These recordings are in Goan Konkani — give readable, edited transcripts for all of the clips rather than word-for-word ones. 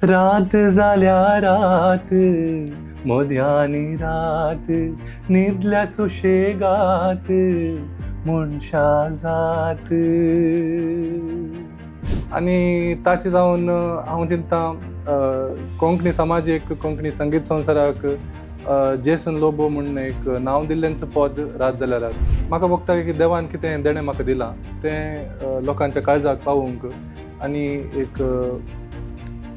रात जाल्या रात मोद्यानी रात न्हिदल्या सुशेगात मनशा जात. आनी ताचे जावन हांव चिंता कोंकणी समाजेक, कोंकणी संगीत संवसाराक जेसन लोबो म्हूण एक नांव दिल्ल्यांचो पद रात जाल्यार रात. म्हाका भोगता की देवान कितें देणें म्हाका दिलां तें लोकांच्या काळजाक पावोवंक आनी एक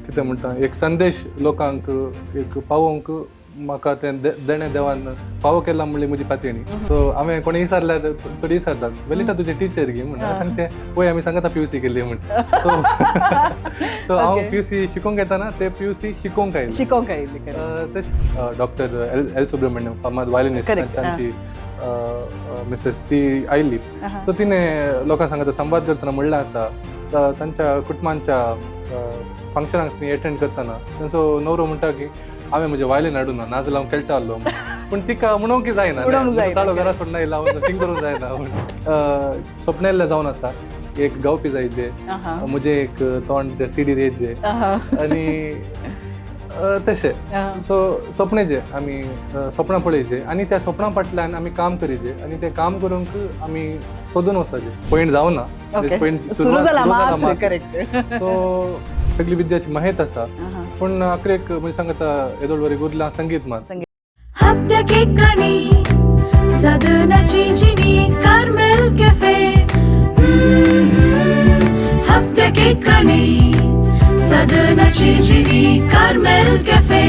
कितें म्हणटा, एक संदेश लोकांक एक पावोवंक म्हाका तें देणें देवान फावो केलां म्हणली म्हजी पातयणी. सो हांवें कोणी विचारल्यार थोडी विचारतात, वेलिटा तुजें टिचर गी म्हण. सांगचें, वय, आमी सांगता पीयूसी केल्ली म्हण. सो सो हांव पीयूसी शिकोवंक येताना ते पीयूसी शिकोवंक आयले. शिकोवंक आयिल्ली, correct. तशें डॉक्टर एल एल सुब्रमण्यम, फामाद वायलिनिस्ट, तांची मिसेस ती आयिल्ली. सो तिणें लोकां सांगता संवाद करतना म्हणलें आसा, तांच्या कुटुंबांच्या फंक्शनाक ती एटेंड करतना तांचो नवरो म्हणटा की हांवें म्हजें वायलीन हाडूं ना, नाजाल्यार हांव खेळटा आहलो. पूण तिका म्हणूंक जायना. म्हणूंक जायना. ताळो घरा सोडून आयला, हांव सिंग करूंक जायना. स्वप्न येल्लें जावन आसा, एक गावपी जायचे, म्हजें एक तोंड ते सिडीर येयचे आनी तशें. सो सपनेचे आमी सपनां पळयचे आनी त्या सपनां फाटल्यान आमी काम करीचे आनी तें काम करूंक आमी सोदून वचपाचें. पॉयंट जावना. पॉयंट सुरू जाला मात्र, करेक्ट. सो सगळी विद्याची माहीत आसा, पूण आखरेक म्हणजे सांगता येदोळ वरी उरलां संगीत मात. संगीत. हप्त्याक सदनाची जिनी Carmel cafe. हप्त्याक सदनाची Jini Carmel cafe,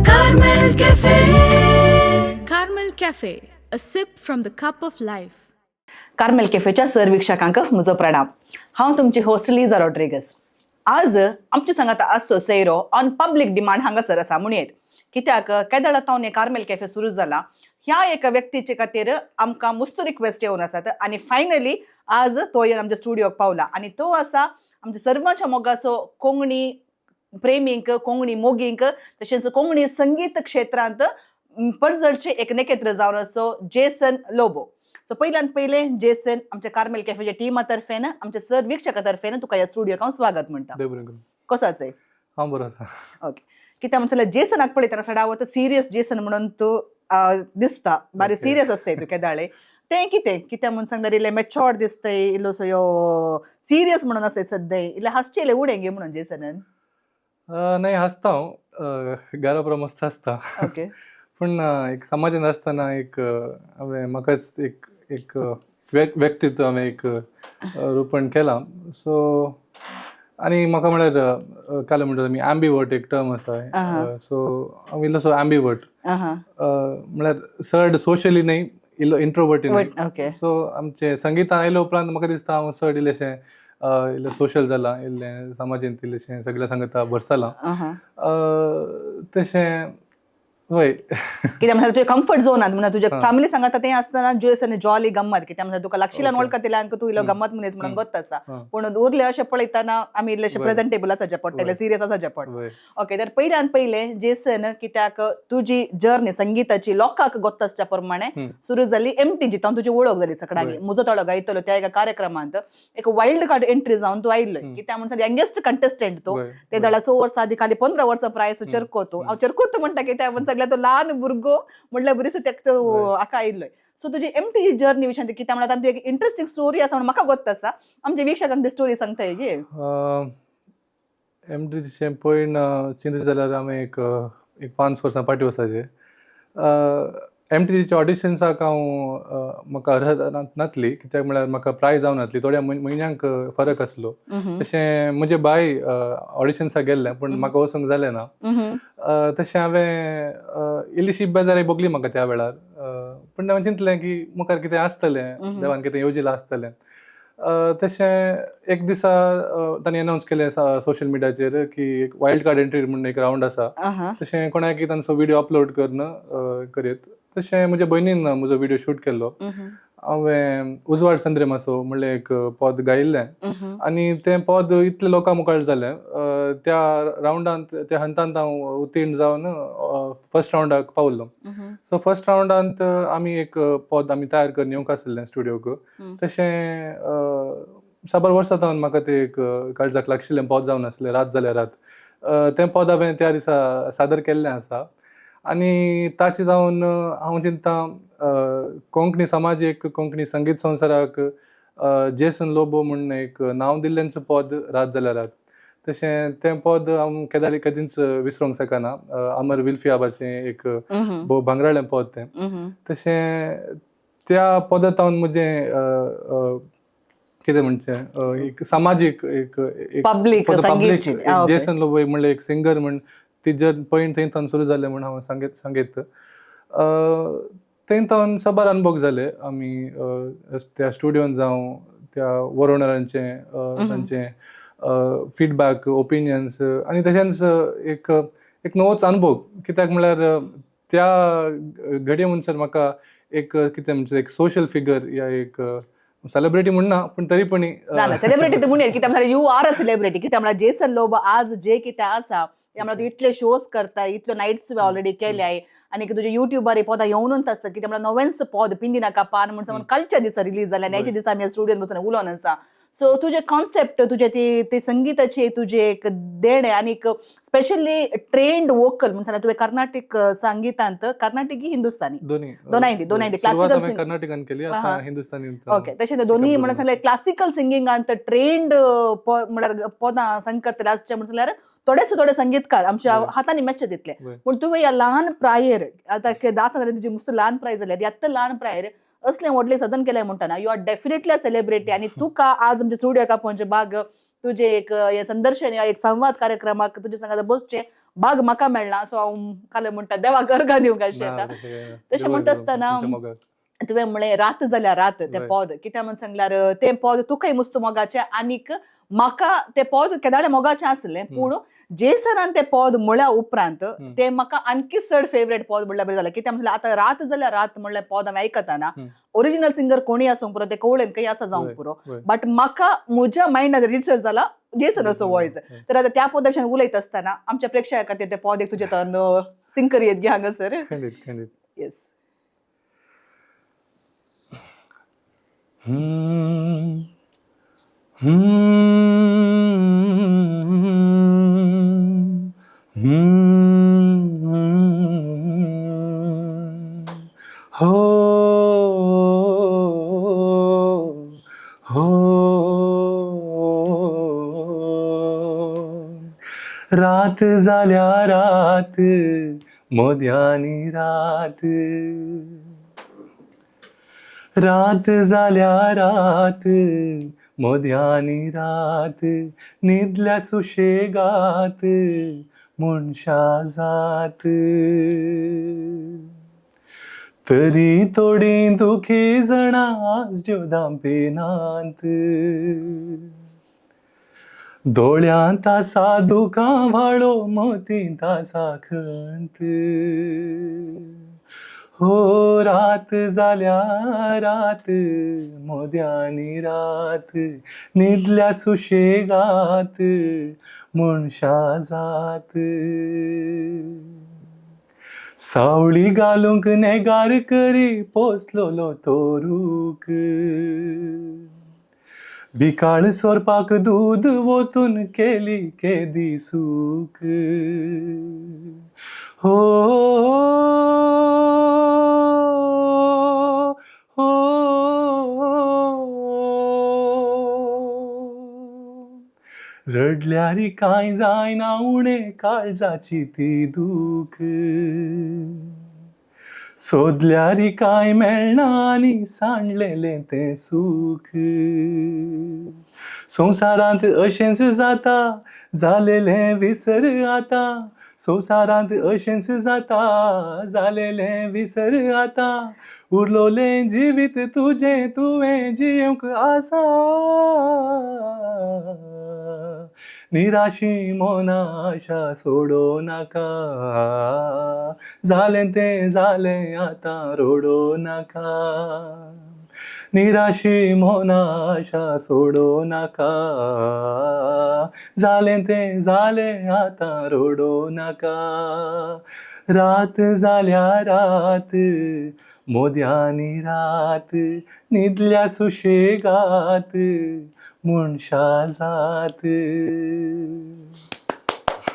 Carmel cafe, Carmel cafe, a sip from the cup of life. Carmel कॅफेच्या sir वीक्षकांक म्हजो प्रणाम. हांव तुमची होस्ट लिजा रॉड्रिगस. आज आमच्या सांगात आसचो सैरो ऑन पब्लीक डिमांड हांगासर आसा म्हणयेत, कित्याक केदळा तावन हे कार्मेल कॅफे सुरू जाला, ह्या एका व्यक्तीचे खातीर आमकां मुस्त रिक्वेस्ट येवन आसात आनी फायनली आज तो येवन आमच्या स्टुडियोक पावला. आनी तो आसा आमच्या सर्वांच्या मोगाचो, कोंकणी प्रेमींक, कोंकणी मोगींक, तशेंच कोंकणी संगीत क्षेत्रांत परजळचे एक नखेत्र जावन आसचो जेसन लोबो. सो पयल्यान पयले जेसन, आमच्या कार्मेल कॅफेच्या टिमा तर्फेन, आमच्या सर वीक्षका तर्फेन तुका ह्या स्टुडियोक हांव स्वागत म्हणटा. देव बरें करूं. कसो आसा? हांव बरो आसा. ओके. कित्याक म्हणसर जेसनाक पळयतना सडावत सिरियस जेसन म्हणून तूं दिसता, बारी सिरियस आसताय तूं केदाळे. तें कितें कित्याक म्हूण सांगल्यार इल्लें मेच्योर्ड दिसतय, इल्लोसो यो सिरियस म्हणून आसतय सद्दां, इल्लें हांसचें इल्लें उणें गे म्हणून जेसनान? नाही, हांसता हांव. घरा बरो मस्त आसता. पूण एक समाजांत आसतना एक हांवें म्हाकाच एक एक व्यक्तित्व हांवें एक रोपण केलां. सो आनी म्हाका म्हळ्यार काल म्हणटा तुमी ॲम्बिवर्ट एक टर्म आसा. सो हांव इल्लोसो ॲम्बिवर्ट, म्हळ्यार चड सोशली न्हय, इल्लो इंट्रोवर्टी न्हय. सो आमचें संगितान आयले उपरांत म्हाका दिसता हांव चड इल्लेशें इल्लें सोशल जालां, इल्लें समाजेंत इल्लेशें सगळ्या सांगता भरसलां. तशें वय. कित्याक म्हणल्यार तुजें कम्फर्ट झोनात म्हणून तुज्या फॅमिली सांगता तें आसतना जुयस आनी जॉली गम्मत. कित्याक म्हणल्यार तुका लागशिल्ल्यान वळखतिल्यान तूं इल्लो गम्मत मनीस म्हणून गोत्त आसा. पूण उरले अशें पळयतना आमी इल्लेशे प्रेझेंटेबल आसाचे पडटले, सिरियस आसाचे पडटा. ओके, तर पयल्यान पयले जेसन, कित्याक तुजी जर्नी संगीताची लोकांक गोत्त आसच्या प्रमाणे सुरू जाली एमटीजी तावन तुजी वळख जाली सगळ्यांनी. म्हजो तळो गायतलो त्या एका कार्यक्रमांत एक वायल्ड कार्ड एंट्री जावन तूं आयिल्लो. कित्याक म्हणसर यंगेस्ट कंटेस्टंट तूं. ते दळाचो वर्सा आदी खाली 15 वर्सां प्राय सो चेरको तूं. हांव चेरकोत म्हणटा, कित्याक म्हण सगळ्या तो ल्हान भुरगो म्हणल्यार बरीच तेका तो हाका आयिल्लो. सो तुजी एमटीजी जर्नी विशयान, कित्याक म्हणल्यार तातूंत एक इंट्रस्टींग स्टोरी आसा म्हणून म्हाका गोत्त आसा, आमच्या वीक्षकांक ती स्टोरी सांगता गे. एमटीजीचें पळयन चिंतत जाल्यार आमी एक एक 5 वर्सां फाटीं वचपाचें. एमटीजीच्या ऑडिशन्साक हांव म्हाका अर्हता नासली, कित्याक म्हळ्यार म्हाका प्राय जावं नासली, थोड्या म्हयन्यांक फरक आसलो. तशें म्हजें बाय ऑडिशन्साक गेल्लें, पूण म्हाका वचूंक जालें ना. तशें हांवें इल्लीशी बेजारी भोगली म्हाका त्या वेळार, पूण हांवें चिंतलें की मुखार कितें आसतलें, देवान कितें येवजिलां आसतलें. तशें एक दिसा तांणी अनावन्स केलें सोशल मिडियाचेर की एक वायल्ड कार्ड एंट्री म्हणून एक रावंड आसा. तशें कोणाक तांचो व्हिडियो अपलोड करून करीत. तशें म्हज्या भयणीन म्हजो व्हिडियो शूट केल्लो. हांवें उजवाड संद्रेमासो म्हणलें एक पद गायिल्लें आनी तें पद इतलें लोकां मुखार जालें, त्या रावंडांत, त्या हंतांत हांव उत्तीर्ण जावन फर्स्ट रावंडाक पावलो. सो फर्स्ट रावंडांत आमी एक पद आमी तयार करून येवंक आसलें स्टुडियोक. तशें साबार वर्सां सावन म्हाका तें एक काळजाक लागशिल्लें पद जावन आसलें रात जाल्यार रात. तें पद हांवें त्या दिसा सादर केल्लें आसा. आनी ताचे जावन हांव चिंता कोंकणी समाजीक, कोंकणी संगीत संवसाराक जेसन लोबो म्हूण एक नांव दिल्लेंच पद रात जाल्यार रात. तशें तें पद हांव केदाळी केदींच विसरूंक शकना. अमर विल्फी आबाचें एक भोव भांगराळें पद तें. तशें त्या पदांत म्हजें कितें म्हणचें, एक सामाजीक एक एक Public for the public, संगीतची, एक okay. Jason Lobo म्हणल्यार एक सिंगर म्हण ती जर पयण थंय थावन सुरू जालें म्हण हांव सांगीत सांगीत. थंय थावन साबार अनुभव जाले आमी त्या स्टुडियोन जावं त्या वरोवणारांचें, तांचे फिडबॅक, ओपिनियन्स, आनी तशेंच एक एक नवोच अनुभव. कित्याक म्हळ्यार त्या घडये म्हणसर म्हाका एक कितें म्हणचें, एक सोशल फिगर या एक सेलिब्रिटी म्हण ना, पूण तरी पण ना ना, सेलिब्रिटी तर म्हणूया, कित्याक म्हळ्यार you are a celebrity. कित्याक म्हळ्यार जेसन लोबो आज जे कितें आसा ते म्हळ्यार तूं इतले शोज करता, इतल्यो नायट्स तुवें ऑलरेडी केल्याय आनी तुजे युट्यूबार पदां येवनूच आसता. कित्याक म्हळ्यार नवेंच पद पिंदी नाका पान म्हण सांगून कालच्या दिसा रिलीज जालें आनी ह्याच्या दिसा आमी स्टुडियोन बसून उलोवन आसा. सो तुजे कॉन्सेप्ट, तुजे ती ते संगीताची तुजे एक देणें आनी एक स्पेशली ट्रेंड वोकल म्हण सांगल्यार तुवें कर्नाटीक संगितांत, कर्नाटकी, हिंदुस्तानी? दोन्ही. दोनाय दी, दोनाय दी. सुरवात Classical हांवें कर्नाटकान केली, आतां हिंदुस्तानी. ओके, तशें दोन्ही म्हणून सांगल्यार क्लासिकल सिंगिंगांत ट्रेंड म्हळ्यार पदां संग करतले आसचे म्हण सांगल्यार थोडेच थोडे संगीतकार आमच्या हातांनी मेजचे तितले. पूण तुवें ह्या ल्हान प्रायेर, आतां दातां जाल्यार तुजी मस्त ल्हान प्राय जाल्यार, आत्तां ल्हान प्रायेर असलें व्हडलें सदन केलें म्हणटना you are definitely a celebrity. आनी तुका आज आमच्या स्टुडियोक आपोवचें भाग, तुजें एक हें संदर्शन या एक संवाद कार्यक्रमाक तुजे संगात बसचें भाग म्हाका मेळ्ळा. सो हांव काल म्हणटा देवाक अर्गां दिवंक अशें येता. तशें म्हणटा आसतना तुवें म्हणलें रात जाल्यार रात तें पद कित्याक म्हण सांगल्यार तें पद तुकाय मस्त मोगाचें आनीक म्हाका तें पद केदाळे मोगाचें आसलें, पूण जेसनान तें पद म्हळ्या उपरांत तें म्हाका आणखी चड फेवरेट पद म्हणल्यार बरें जालें. कित्याक म्हणल्यार आतां रात जाल्यार रात म्हणलें पद हांवें आयकतना ओरिजिनल सिंगर कोणूय आसूंक पुरो, ते कवळेन खंय आसा जावंक पुरो, बट म्हाका म्हज्या मायंडान रजिस्टर जाला जेसनाचो वॉयस. तर आतां त्या पदा विशयान उलयत आसतना आमच्या प्रेक्षकां खातीर तें पद एक तुजें तर सिंग करयेत गे हांगासर. खंडीत, खंडीत. येस. हो हो, रात जाल्या रात मोद्यानी रात, रात जाल्या रात मोद्यानी रात, न्हिदल्या सुशेगात मनशा जात, तरी थोडी दुखी जाणां आज ज्यो धांपिनात, दोळ्यांत आसा दुकां व्हाळो, मतींत आसा खंत. हो रात जाल्या रात मोद्यानी रात, न्हिदल्या सुशेगात मनशा जात, सावळी घालूंक नेगार करी पोसलोलो तो रूख, विकाळ सोरपाक दूद वोतून केली केदी सूख. हो हो, रडल्यार कांय जायना उणें काळजाची ती दूख, सोदल्यार कांय मेळना आनी सांडलेलें तें सूख. संवसारांत अशेंच जाता, जालेलें विसर आतां, संवसारांत अशेंच जाता, जालेलें विसर आतां, उरलोलें जिवीत तुजें तुवें जियेवंक आसा, निराशी मना आशा सोडो नाका, जालें तें जालें आतां रोडो नाका, निराशी मना आशा सोडो नाका, जालें तें जालें आतां रोडो नाका. रात जाल्या रात मोद्यानी रात, न्हिदल्या सुशेगात मनशा जात.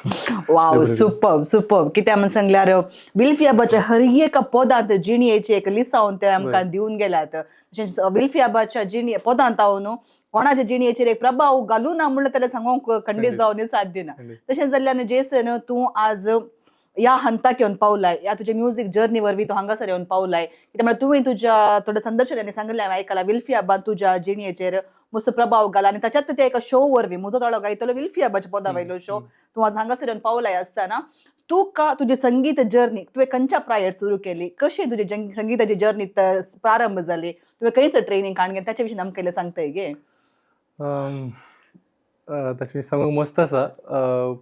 वाव, सुपर सुपर. कित्याक म्हण सांगल्यार विल्फियाबाच्या हर एका पदांत जिणयेचे एक लिसावन ते आमकां दिवन गेल्यात. तशेंच विल्फियाबाच्या जिणे पदांत हांव न्हू कोणाच्या जिणयेचेर एक प्रभाव घालू ना म्हणलं जाल्यार सांगूंक खंडीत जावन साध्य ना. तशें जाल्ल्यान जेसन, तूं आज ह्या हंताक येवन पावलाय, ह्या तुज्या म्युजीक जर्नी वरवीं तूं हांगासर येवन पावलाय, कित्याक म्हळ्यार तुवें तुज्या थोड्या संदर्शनांनी सांगिल्लें हांवें आयकलां, विल्फियाबान तुज्या जिणयेचेर मस्त प्रभाव घाला आनी ताच्यात त्या एका शो वरवीं, म्हजो ताळो गायतलो विल्फियाबाच्या पदा वयलो शो, तूं आज हांगासर येवन पावलाय आसतना तुका तुजी संगीत जर्नी तुवें खंयच्या प्रायर सुरू केली, कशी तुजी संगीताची जर्नी प्रारंभ जाली, तुवें खंयच ट्रेनिंग काण घेतली, त्याच्या विशीं आमकां इल्लें सांगताय गे? तशें सांगूंक मस्त आसा,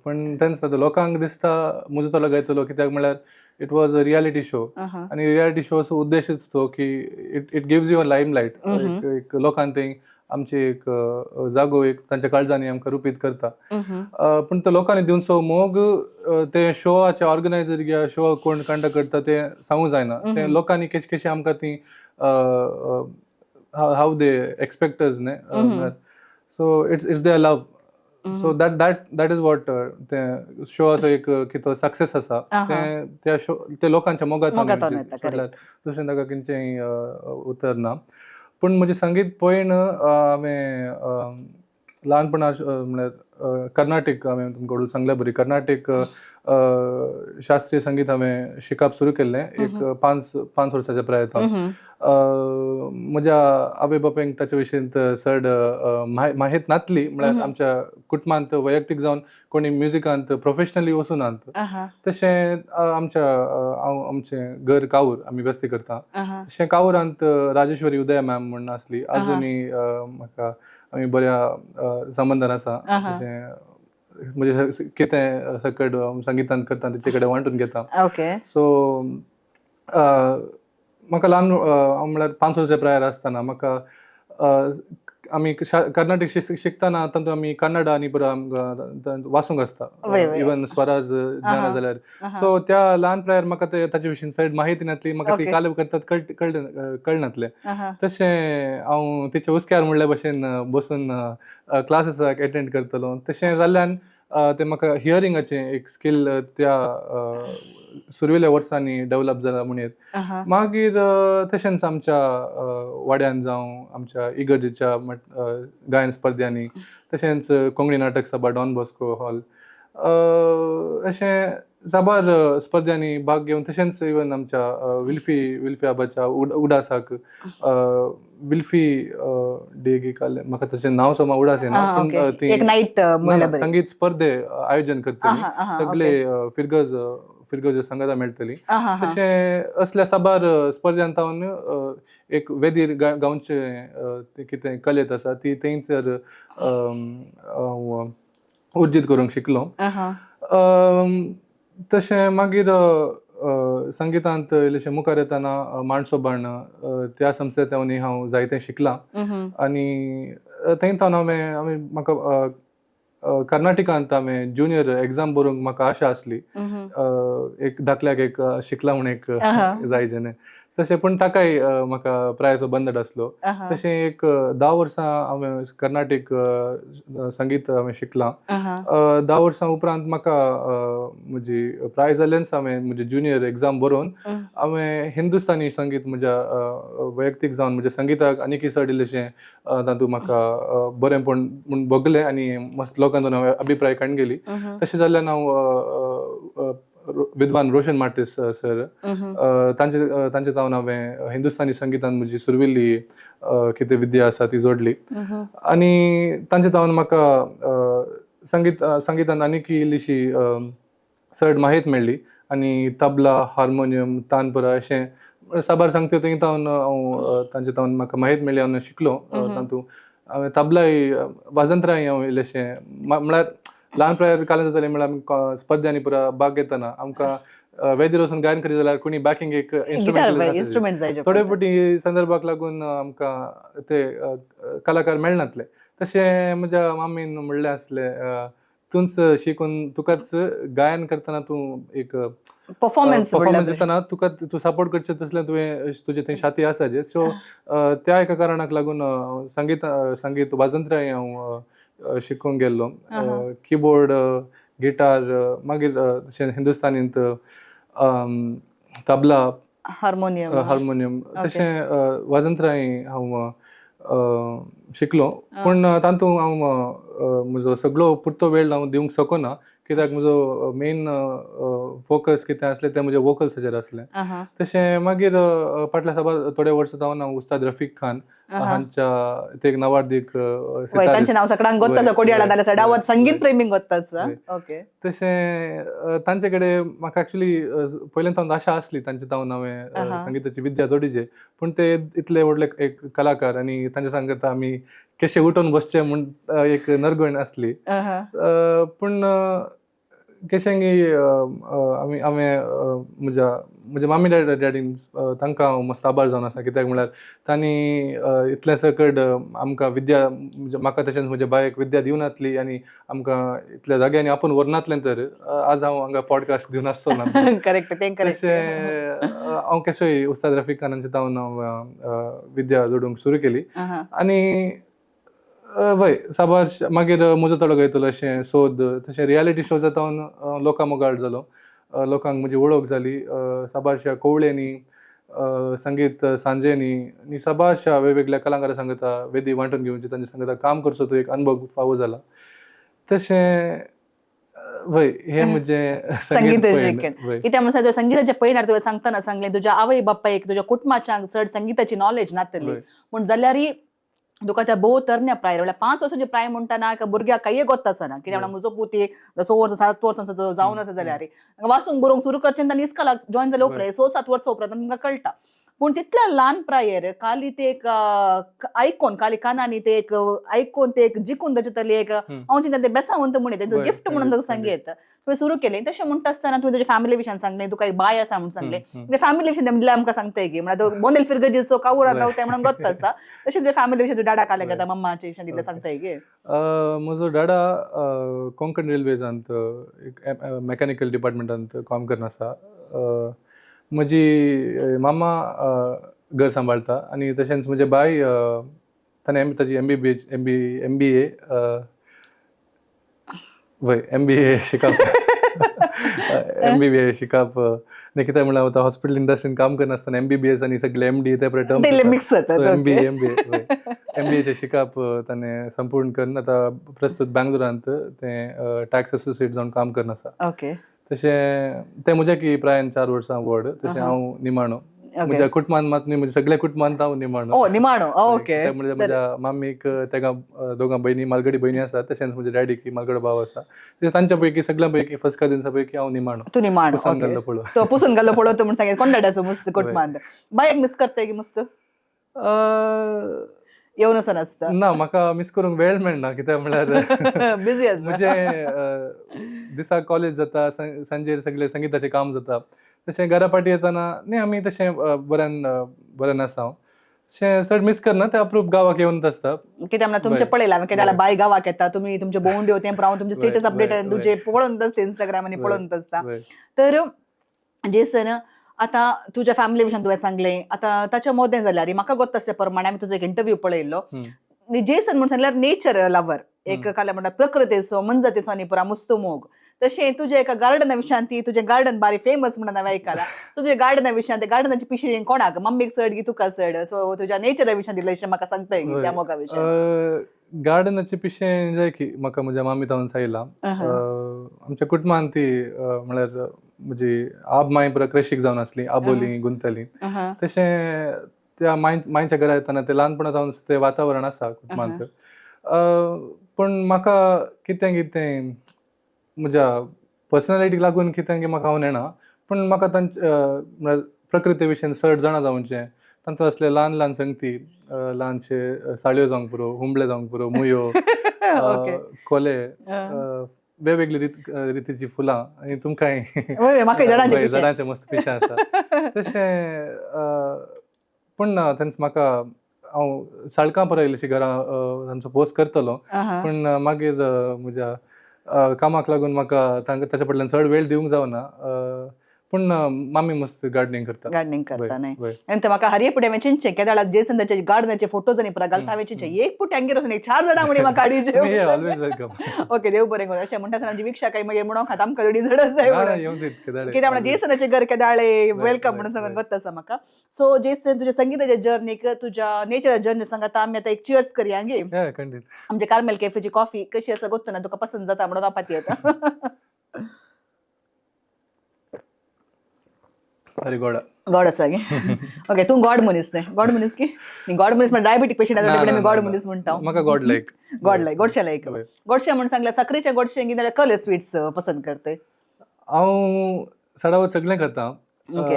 पण तेंच आतां लोकांक दिसता म्हजो ताळो गायतलो, कित्याक म्हळ्यार it was a reality show आनी रियलिटी शोचो उद्देशच तो की it gives you a limelight. एक लोकांक ते आमची एक जागो एक तांच्या काळजांनी आमकां रुपीत करता. पूण तो लोकांनी दिवचो मोग, ते शोआचे ऑर्गनायझर या शो कोण कंडक्ट करता ते सांगूंक जायना. ते लोकांनी कशें कशें आमकां ती how they expect न्ही, so it's their love, so that is what ते शोआचो एक कितें सक्सेस आसा ते त्या शो ते लोकांच्या मोगांत येता, मोगांत, दुसरें ताका खंयचेंय उतर ना. पूण म्हजें संगीत पळयन हांवें ल्हानपणार म्हळ्यार कर्नाटीक, हांवें तुमकां वडून सांगल्या बरी, कर्नाटीक शास्त्रीय संगीत हांवें शिकप सुरू केल्लें एक 5 वर्साच्या प्रायतान. म्हज्या आवय बापायक ताच्या विशींत चड माहीत नासली, म्हळ्यार आमच्या कुटुंबांत वैयक्तीक जावन कोणी म्युजिकांत प्रोफेशनली वचूनात. तशें आमच्या हांव आमचें घर कावूर, आमी बेस्ती करता, तशें कावूरांत राजेश्वरी उदय मॅम म्हूण आसली. अजुनूय म्हाका आमी बऱ्या संबंदान आसा. तशें म्हजें कितें सकट संगितान करता तिचे कडेन वांटून घेता. सो म्हाका ल्हान, हांव म्हळ्यार 5 वर्सां प्रायर आसतना म्हाका आमी कर्नाटक शिकतना तातूंत आमी कन्नड आनी पुरो आमकां वाचूंक आसता, वय, वय. इवन स्वराज जाणा जाल्यार. सो त्या ल्हान प्रायर म्हाका ते ताचे विशीं चड माहिती नासली, म्हाका ती कालेब करतात कळनासलें. तशें हांव तिच्या हुस्क्यार म्हणल्या भशेन बसून क्लासीसाक एटेंड करतलो. तशें जाल्ल्यान तें म्हाका हियरिंगाचें एक स्कील त्या सुरवेल्या वर्सांनी डेवलप जाला म्हणयेत. मागीर तशेंच आमच्या वाड्यान जावं आमच्या इगर्जेच्या गायन स्पर्ध्यांनी, तशेंच कोंकणी नाटक सभा डॉन बॉस्को हॉल, अशें साबार स्पर्ध्यांनी भाग घेवन, तशेंच इवन आमच्या विल्फी आबाच्या उडासाक विल्फी डे काल म्हाका तशें नांव समा उडास येना, पूण ती एक नायट ना, म्हणल्यार ना, बरें. संगीत स्पर्धे आयोजन करतली, आहा, आहा, सगळे फिरगज फिरगज संगता मेळटली. आहा, आहा. तशें असल्या साबार स्पर्ध्यांत हांव एक वेदीर गावचे ते कितें कलेत आसा ती थंयसर हांव उर्जीत करूंक शिकलो. तशें मागीर संगितांत इल्लेशें मुखार येतना माणसो बाण त्या संस्थेंत हांव जायतें शिकलां आनी थंय थावन हांवें म्हाका कर्नाटकांत हांवें ज्युनियर एग्जाम बरोवंक म्हाका आशा आसली, एक धाकल्याक एक शिकला म्हूण एक जाय जेणे तशें, पूण ताकाय म्हाका प्रायसो बंदड आसलो. तशें एक 10 वर्सां हांवें कर्नाटीक संगीत हांवें शिकलां. 10 वर्सां उपरांत म्हाका म्हजी प्राय जाल्ल्यान हांवें म्हजी ज्युनियर एग्जाम बरोवन हांवें हिंदुस्तानी संगीत म्हज्या वैयक्तीक जावन म्हज्या संगिताक आनीकय चड इल्लेशें तातूंत म्हाका बरेंपण म्हूण भोगलें आनी मस्त लोकांतून हांवें अभिप्राय काडून गेली. तशें जाल्ल्यान हांव विद्वान रोशन मार्टीस सर तांचे तावन हांवें हिंदुस्तानी संगितान म्हजी सुरविल्ली कितें विद्या आसा ती जोडली आनी तांचे तावन म्हाका संगितान आनीक इल्लीशी चड माहीत मेळ्ळी आनी तबला, हार्मोनियम, तानपुरा अशें साबार सांगता थंय तावन हांव तांचे तावन म्हाका माहीत मेळ्ळी, हांव शिकलो. तातूंत हांवें तबलाय वाजंत्राय हांव इल्लेशें म्हळ्यार ल्हान प्रायर कालें जातालें, म्हळ्यार आमी स्पर्ध्यांनी पुरा भाग घेतना आमकां वेदीर वचून गायन करीत जाल्यार कोणी बॅकिंग एक गिटार इन्स्ट्रुमेंट इन्स्ट्रुमेंट जाय. थोडे फावटी संदर्भाक लागून आमकां ते कलाकार मेळनासले. तशें म्हज्या मामीन म्हणलें आसलें, तूंच शिकून तुकाच गायन करतना तूं एक परफॉर्मन्स परफॉर्मन्स दितना तुका तूं सपोर्ट करचें तसलें तुवें तुजें थंय छाती आसा जे. सो त्या एका कारणाक लागून संगीत वाजंत्राय हांव शिकूंक गेल्लो, किबोर्ड, गिटार, मागीर तशें हिंदुस्तानींत तबला, हार्मोनियम. हार्मोनियम, तशें वाजंत्रांय हांव शिकलो. पूण तातूंत हांव म्हजो सगळो पुरतो वेळ हांव दिवंक शकना, कित्याक म्हजो मेन फोकस कितें आसलें तें म्हजें वोकल्साचेर आसलें. तशें मागीर फाटल्या साबार थोड्या वर्सां जावन हांव उस्ताद रफीक खान हांच्या, ते एक नावार्दीक वय, तांचें नांव सगळ्यांक गोत्त आसा. कोडियाळा जाल्यार सडावत संगीत प्रेमींक गोत्त आसा. ओके. तशें तांचे कडेन म्हाका एक्चुली पयल्यान सावन आशा आसली तांचे जावन हांवें संगिताची विद्या जोडीचे, पूण ते इतले व्हडले एक कलाकार आनी तांच्या सांगता आमी कशे उठून बसचे म्हूण एक नरगण आसली. पूण कशेंगी आमी हांवें म्हज्या म्हज्या मामी डॅडीन, तांकां हांव मस्त आभार जावन आसा, कित्याक म्हळ्यार तांणी इतलें सकड आमकां विद्या, म्हाका तशेंच म्हज्या बायक विद्या दिवनातली आनी आमकां इतल्या जाग्यांनी आपूण व्हरनातलें तर आज हांव हांगा पॉडकास्ट दिवन आसचो ना. करेक्ट, तें करेक्ट. तशें हांव केसोय उस्ताद रफीक खानांचे जावन हांव विद्या जोडूंक सुरू केली आनी वय साबार मागीर म्हजो थोडो गायतलो अशें सोद, तशें रियलिटी शो जाता लोकां मोगाळ जालो, लोकांक म्हजी वळख जाली. साबारश्या कोवळ्यांनी, संगीत सांजेनी आनी साबारश्या वेगवेगळ्या कलाकारां सांगता वेदी वांटून घेवची, तांच्या सांगता काम करचो तो एक अनुभव फावो जाला. तशें वय, हें म्हजें संगीत पयण, शिक्षण. वय. कित्याक म्हणून तुवें संगीताच्या पयणार तुवें सांगतना सांगलें, तुज्या आवय बापायक, तुज्या कुटुंबाच्यांक चड संगीताची नॉलेज नातली. पूण जाल्यारय तुका त्या भोव तरण्या प्रायर, म्हणल्यार 5 वर्सांचे प्राय म्हणटाना एका भुरग्याक कांय गोत्त आसना. कित्याक म्हणल्यार म्हजो पूत एक 6 वर्सां 7 वर्सांचो तो जावन आसा, जाल्यार वाचूंक बरोवंक सुरू करचें तांणी इस्कॉलाक जॉयन जाले उपरांत, 6-7 वर्सां उपरांत तांकां कळटा. पूण तितल्या ल्हान प्रायेर खाली ते एक आयकोन, खाली कानांनी ते एक आयकोन, ते एक जिखून ताचे तले एक हांव चिंता ते बेसावंत म्हण तेंचो गिफ्ट म्हणून तुका सांगयत तुवें सुरू केलें. तशें म्हणटा आसतना तुवें तुज्या फॅमिली विशयान सांगलें, तुका एक बाय आसा म्हणून सांगलें. फॅमिली विशयान म्हणल्यार आमकां सांगताय की म्हळ्यार बोंदेल फिरगजीचो कावूरान रावताय म्हणून गोत्त आसा. तशें तुज्या फॅमिली विशयान, तुज्या डाडा काले घेता, मम्माच्या विशयान तितलें सांगताय की. म्हजो डाडा कोंकण रेल्वेजांत एक मेकॅनिकल डिपार्टमेंटांत काम करून आसा. म्हजी मामा घर सांबाळटा आनी तशेंच म्हजें बाय, ताणें ताजी एमबीबी एमबी एमबीए, वय, एमबीए शिकप, एमबीबीए शिकप न्ही. कित्याक म्हणल्यार आतां हॉस्पिटल इंडस्ट्रीन काम करनासतना एमबीबीएस आनी सगळे एमडी ते टर्म ते मिक्स जातात. एमबी एमबीए एमबीएचें शिकप ताणें संपूर्ण करून आतां प्रस्तूत बेंगलोरांत तें टॅक्स एसोसिएट जावन काम करून आसा. तशें तें म्हज्या की प्रायन 4 वर्सां व्हड. तशें हांव निमाणो म्हज्या कुटुंबान मात न्ही, म्हज्या सगळ्या कुटुंबांत हांव निमाणो. ओ, निमाणो, ओके. कित्याक म्हणजे म्हज्या मामीक तेका दोगां भयणी, मालगडी भयणी आसा. तशेंच म्हज्या डॅडीक मालगडो भाव आसा. तशें तांच्या पैकी सगळ्यां पैकी फर्स्ट कजिन्सा पैकी हांव निमाणो. तूं निमाणो. पुसून घाल्लो पळो. तो पुसून घाल्लो पळोवतो म्हूण सांगें कोण डाडाचो मस्त कुटुंबांत. बायक मिस करताय की मस्त येवन वचून आसता? ना, म्हाका मिस करूंक वेळ मेळना, कित्याक म्हणल्यार बिझी आसा. म्हजें दिसाक कॉलेज जाता, सांजेर सगळें संगिताचें काम जाता. तशें घरा पाटी येतना न्ही आमी तशें बऱ्यान बऱ्यान आसा हांव. तशें चड मिस करना, ते अप्रूप गांवाक येवन आसता. कित्याक म्हणल्यार तुमचें पळयलां हांवें, केन्ना बाय गांवाक येता, तुमी तुमचे भोंवड्यो तें हांव तुमचे स्टेटस अपडेट तुजे पळोवन आसता, इंस्टाग्राम आनी पळोवन आसता. तर जेसन, आतां तुज्या फॅमिली विशयान तुवें सांगलें, आतां ताच्या मोदें जाल्यार म्हाका गोत्त आसच्या प्रमाणे आमी तुजो एक इंटरव्यू पळयल्लो. जेसन म्हूण सांगल्यार नेचर लवर एक, काल्या म्हणटा प्रकृतीचो, मनजातीचो आनी पुरा मुस्त मोग. तशें तुजें एका गार्डना विशयान, ती तुजें गार्डन बारी फेमस म्हणून हांवें आयकलां. सो तुज्या गार्डना विशयान, ते गार्डनाची पिशी कोणाक, मम्मीक चड की तुका चड? सो तुज्या नेचरा विशयान दिलें म्हाका सांगताय की त्या मोगा विशयान. गार्डनाचे पिशें जाय की म्हाका म्हज्या मामी तावन सायलां. आमच्या कुटुंबान ती म्हळ्यार म्हजी आब माय पुरा कृशीक जावन आसली, आबोली गुंतली. तशें त्या माय मांयच्या घरा येतना ते ल्हानपणा सावन ते वातावरण आसा कुटुंबांत. पूण म्हाका कितें कितें म्हज्या पर्सनॅलिटीक लागून कितें की म्हाका हांव नेणा, पूण म्हाका तांचे म्हळ्यार प्रकृती विशयन चड जाणा जावचें, तांतूत असले ल्हान ल्हान संगती, ल्हानशे साळयो जावंक पुरो, हुंबळे जावंक पुरो, मुयो, कोले, वेगवेगळी रितीची फुलां आनी तुमकांय वय, म्हाकाय झाडांचें पिशें. झाडांचें मस्त पिशें आसा तशें. पूण ना, तेंच म्हाका हांव साळकां परत इल्लीशी घरां तांचो पोस्ट करतलो. पूण मागीर म्हज्या कामाक लागून म्हाका तांकां ताच्या फाटल्यान चड वेळ दिवंक जावना. पूण मामी मस्त गार्डनिंग करता. गार्डनिंग करता न्ही? वय. आनी ते म्हाका हरये पुढे हांवें चिंतचें केदाळा जेसन ताचे गार्डनाचे फोटोज आनी पुरा घालता, हांवें चिंतचें एक पुट हांगेर वचून एक चार झाडां म्हणी म्हाका काडीचे. Always welcome. Okay, देव बरें करूं. अशें म्हणटा आसतना आमची विक्षा काय मागीर म्हणूंक खाता आमकां थोडी झाडां जाय म्हणून. येवन दीत केदाळे. कित्याक म्हणल्यार जेसनाचे घर केदाळे welcome म्हणून सांगून गोत्त आसा म्हाका. सो जेसन, तुज्या संगीताच्या जर्नीक, तुज्या नेचर जर्नी सांगता आमी आतां एक चियर्स करया गे. या, खंडीत. आमच्या कार्मेल कॅफेची कॉफी कशी आसा गोत्त ना, तुका पसंत जाता म्हणून हांव पाती येता. अरे गोडा. गॉड आसा गे. ओके, तूं गॉड मनीस न्ही? गॉड मनीस की न्ही? गॉड मनीस म्हणजे डायबिटीक पेशंट आसा, ना, आमी गॉड ना. मनीस म्हणटा. म्हाका गॉड लायक. गॉड लायक, गोडशे लायक. वय. गोडशे म्हणून सांगल्यार साकरेचे गोडशे की नाल्यार कले स्वीट्स पसंत करते? हांव सडावत सगळें खाता. ओके.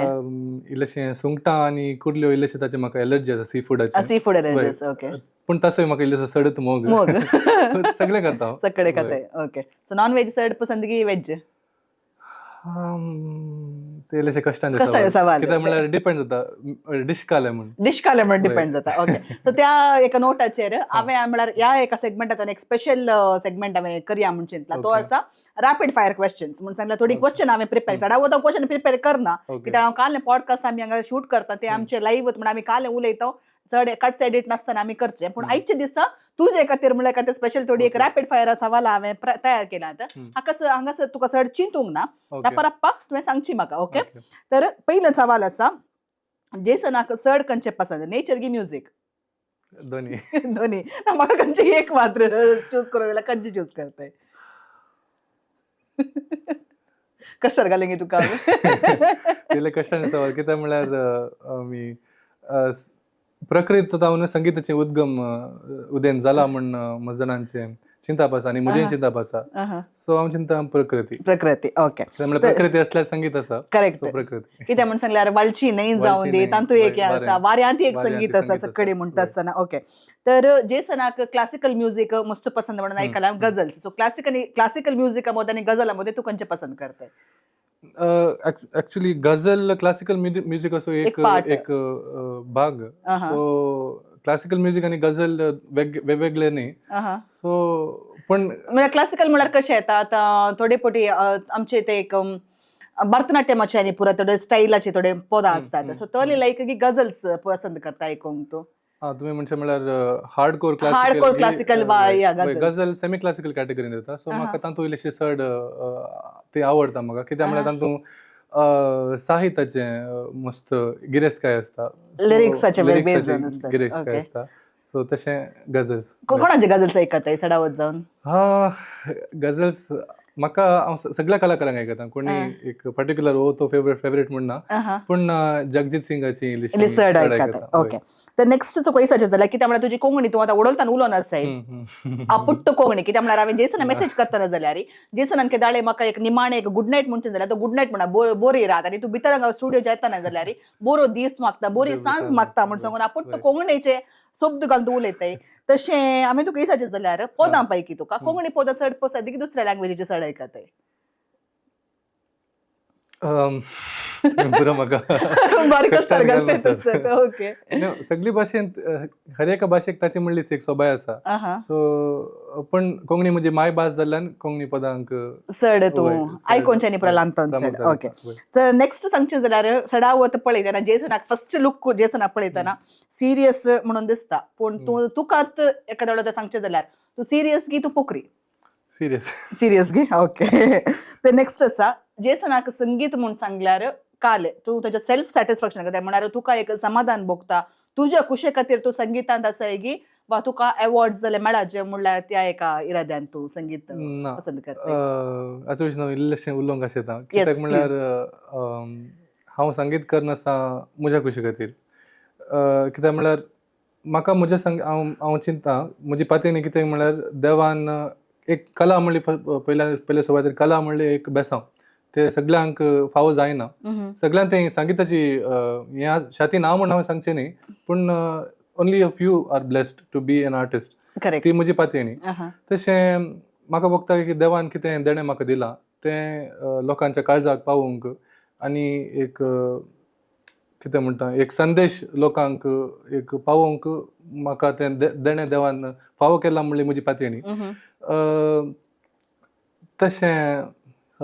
इल्लेशें सुंगटां आनी कुर्ल्यो इल्लेशें ताचें म्हाका एलर्जी आसा सी फुडाचे. Sea food allergies, okay. पूण तसोय म्हाका इल्लोसो सडत मोग. मोग. सगळें खाता हांव. सगळे खाताय. ओके, सो नॉन व्हेज चड पसंत की व्हेज? ते इल्लेशें कश्टांचें कश्टांचें सवाल. कित्याक म्हणल्यार डिपेंड जाता डिश काले म्हूण. डिश खाले म्हण डिपेंड जाता. ओके, सो त्या एका नोटाचेर हांवें म्हळ्यार ह्या एका सेगमेंटांत एक स्पेशल सेगमेंट हांवें करया म्हूण चिंतला, तो आसा रॅपीड फायर क्वेश्चन्स. म्हूण सांगल्यार थोडी क्वेश्चन हांवें प्रिपेर, चडावत हांव क्वेश्चन प्रिपेर करना, कित्याक हांव काल पॉडकास्ट आमी हांगा शूट करता ते आमचे लायव्ह म्हण आमी काल उलयता, चड कट्स एडिट नासतना आमी करचे. पूण आयचे दिसा तुजे खातीर म्हणल्यार खातीर स्पेशल थोडी एक रॅपीड फायर सवाल हांवें तयार केला. आतां हाका हांगासर तुका चड चिंतूंक ना, रप्पा रप्पा तुवें सांगची म्हाका. ओके, तर पयलो सवाल आसा, जेसनाक चड खंयचें पसंद, नेचर की म्युजीक? दोनी. दोन्ही. ना, म्हाका खंयचे एक मात्र चूज करूं जाल्यार खंयचे चूज करताय? कश्टार घालें गे तुका हांवें. इल्लें कश्टांचें सवाल, कित्याक म्हणल्यार आमी प्रकृत जावन संगीताचें उद्गम उदेन जाला म्हण मज जाणांचें चिंताप आसा आनी म्हजें चिंताप आसा. सो हांव चिंता प्रकृती. प्रकृती, ओके. कित्याक म्हणल्यार प्रकृती असल्यार संगीत आसा. करेक्ट. सो प्रकृती. कित्याक म्हण सांगल्यार वाळची न्हंय जावन वाळची दी न्हंय, तातूंत एक हें आसा, वाऱ्यांत एक वाऱ्यांत संगीत आसा संगीत आसा, सगळे म्हणटा आसतना. ओके, तर जेसनाक क्लासिकल म्युजीक मस्त पसंत म्हणून आयकलां, गझल्स. सो क्लासिकल म्युजिका मदें आनी गझला मदें तूं खंयचें पसंत करताय? एक्चुअली गझल क्लासिकल म्युजीक असो एक एक part. एक भाग. सो क्लासिकल म्युजीक आनी गझल वेगवेगळे न्ही. सो पण म्हळ्यार क्लासिकल म्हळ्यार कशें येता आतां थोडे पटी आमचे ते एक भरतनाट्यमाचे आनी पुरा थोडे स्टायलाचे थोडे पदां आसतात, सो तले लायक की गझल्स पसंत करता आयकूंक तूं? हा, तुम्ही म्हणचे म्हळ्यार हार्ड कोर. Hardcore classical वा, yeah, ghazals. गझल सेमी क्लासिकल कॅटेगरीन येता. सो म्हाका तातूंत इल्लेशे चड ते आवडटा म्हाका, कित्याक म्हळ्यार तातूंत साहित्याचें मस्त गिरेस्तकाय आसता. So, Lyrics आचेर lyrics based आचेर आसतात. गिरेस्तकाय आसता. सो तशें गझल्स. कोणाचे गझल्स आयकताय सडावत जावन? हा, गझल्स म्हाका हांव सगळ्या कलाकारांक आयकता. कोणी एक पर्टिक्युलर हो तो फेवरेट फेवरेट म्हण ना, पूण जगजीत सिंगाची इल्लीशी इल्ली चड चड आयकताय. आयकता. ओके, तर नेक्स्ट पयसाचें जाल्यार, कित्याक म्हळ्यार तुजी कोंकणी तूं आतां उडोलतान उलोवन आसाय, आपुट्ट कोंकणी. कित्याक म्हळ्यार हांवें जेसना मेसेज करतना जाल्यार जेसनान केदाळे म्हाका एक निमाणें एक गुड नायट म्हणचें जाल्यार तो गुड नायट म्हणा, बोरी रात, आनी तूं भितर हांगा स्टुडियो येतना जाल्यार बोरो दीस मागता, बोरी बोरी सांज सांज मागता म्हण सांगून आपुट्ट कोंकणीचे शब्द घालून तूं उलयताय. तशें हांवें तुका विचारचें जाल्यार पदां पैकी तुका कोंकणी पदां चड पसंत की दुसऱ्या लँग्वेजीचे चड आयकताय? पुरो म्हाका. बारीक कश्टार कश्टार घालना घालताय सर. तसो. ओके. न्हू, सगळी भाशेंत हर एका भाशेक ताची म्हणलीच एक सोबाय आसा. सो पण कोंकणी म्हजी मायभास जाल्ल्यान कोंकणी पदांक चड तूं वय, चड आयकोनचे आनी पुरा लांबतान चड. प्रामुख्यान ओके. वय. तर नेक्स्ट सांगचें जाल्यार सडावत पळयतना जेसनाक फर्स्ट लूक जेसनाक पळयतना सिरियस म्हणून दिसता, पूण तूं तुकाच एखाद्या वेळार सांगचें जाल्यार तूं सिरियस की तूं पोकरी? सिरियस. सिरियस गे. ओके, तर नेक्स्ट आसा, जेसनाक संगीत म्हूण सांगल्यार काल तूं तुजें सेल्फ सॅटिस्फॅक्शन करता, म्हळ्यार तुका एक समाधान भोगता, तुज्या खुशे खातीर तूं संगितांत आसाय की वा तुका अवॉर्ड्स जाल्यार मेळाचे म्हणल्यार त्या एका इराद्यान तूं संगीत ना. पसंत करता? हाचो विशीं हांव इल्लेशें उलोवंक आशेता, कित्याक म्हणल्यार हांव संगीत करनासा म्हज्या खुशी खातीर, कित्याक म्हणल्यार म्हाका म्हज्या संग हांव हांव चिंता म्हजी पातयेणी, कित्याक म्हणल्यार देवान एक कला म्हणली पयल्या पयल्या सुवातेर कला म्हणली एक बेसांव, ते सगल्यांक फावो जायना. सगळ्यांक ते संगिताची हें शाती ना म्हूण हांवें सांगचें न्ही, पूण only a few are blessed to be an artist. Correct ती म्हजी पातयेणी. तशें म्हाका भोगता की देवान कितें देणें म्हाका दिलां तें लोकांच्या काळजाक पावोवंक आनी एक कितें म्हणटा एक संदेश लोकांक एक पावोवंक म्हाका तें देणें देवान फावो केलां म्हणली म्हजी पातयेणी. तशें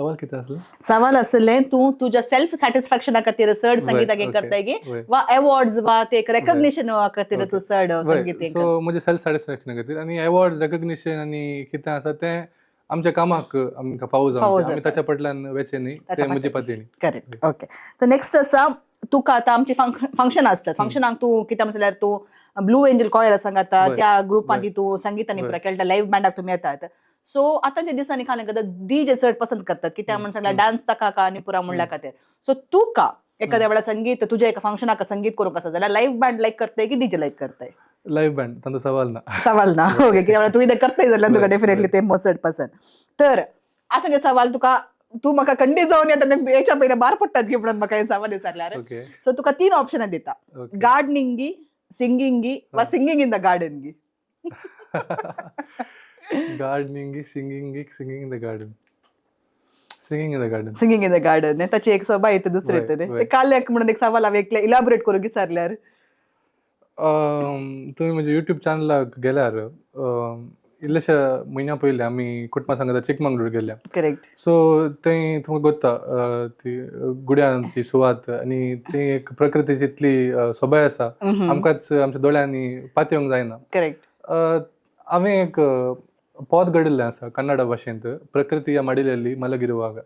सवाल कितें आसलो? सवाल आसलें, तूं तुज्या सेल्फ सॅटिस्फॅक्शना खातीर चड संगीताक हें करताय की वा अवॉर्ड्स वा ते एक रेकग्निशन खातीर तूं चड संगीत हें करता? सो म्हजें सेल्फ सॅटिस्फॅक्शना खातीर आनी अवॉर्ड्स, रेकग्निशन आनी कितें आसा तें आमच्या कामाक आमकां फावो फावो जावचें, आमी जाता. ताच्या फाटल्यान वचचें न्ही, ताच्या तें म्हजी फाटल्यान. पातयणी. Correct, okay. सो नेक्स्ट आसा, तुका आतां आमची फंक्शन आसतात, फंक्शनाक तूं कितें म्हटल्यार तूं ब्लू एंजल कॉयर सांगता, त्या ग्रुपांत तूं संगीत आनी पुरा खेळटा, लायव्ह बँडाक तुमी येतात. सो आतांच्या दिसांनी खालें डीजे चड पसंत करतात, कित्याक म्हण सांगल्यार डान्स ताका आनी पुरा म्हणल्या खातीर. सो तुका एखाद्या वेळार संगीत तुज्या एका फंक्शनाक संगीत करूंक आसा जाल्यार लायव्ह बँड लायक करताय की डीजे लायक करताय? लायव्ह बँड, तांचो सवाल ना. सवाल ना, ओके. कित्याक तुवें तें करताय जाल्यार तुका डेफिनेटली तें चड पसंत. तर आतां सवाल तुका, तूं म्हाका खंडीत जावन येता हेच्या पयलीं भार पडटात की म्हणून म्हाका हें सवाल विचारल्यार. सो तुका तीन ऑप्शनां दिता, गार्डनिंगी, सिंगिंगी वा सिंगींग इन the garden गी. Gardening, singing, singing in the garden. Singing in the garden. Singing in the garden, ताची एक सोबा येते दुसरे ते काल्याक म्हणून एक सवाल हांवें एकलें इलॅबोरेट करूंक विचारल्यार. तुमी म्हज्या युट्यूब चॅनलाक गेल्यार, इल्लेशा म्हयन्या पयलीं आमी कुटुंबा सांगता चिकमंगळूर गेल्या. सो थंय तुमकां गोत्ता ती गुड्यांची सुवात आनी थंय एक प्रकृतीची इतली सोबाय आसा, आमकांच आमच्या दोळ्यांनी पातयेवंक जायना. हांवें एक पद घडिल्लें आसा कन्नडा भाशेंत, प्रकृती मडिलेली मलगिरुವಾಗ.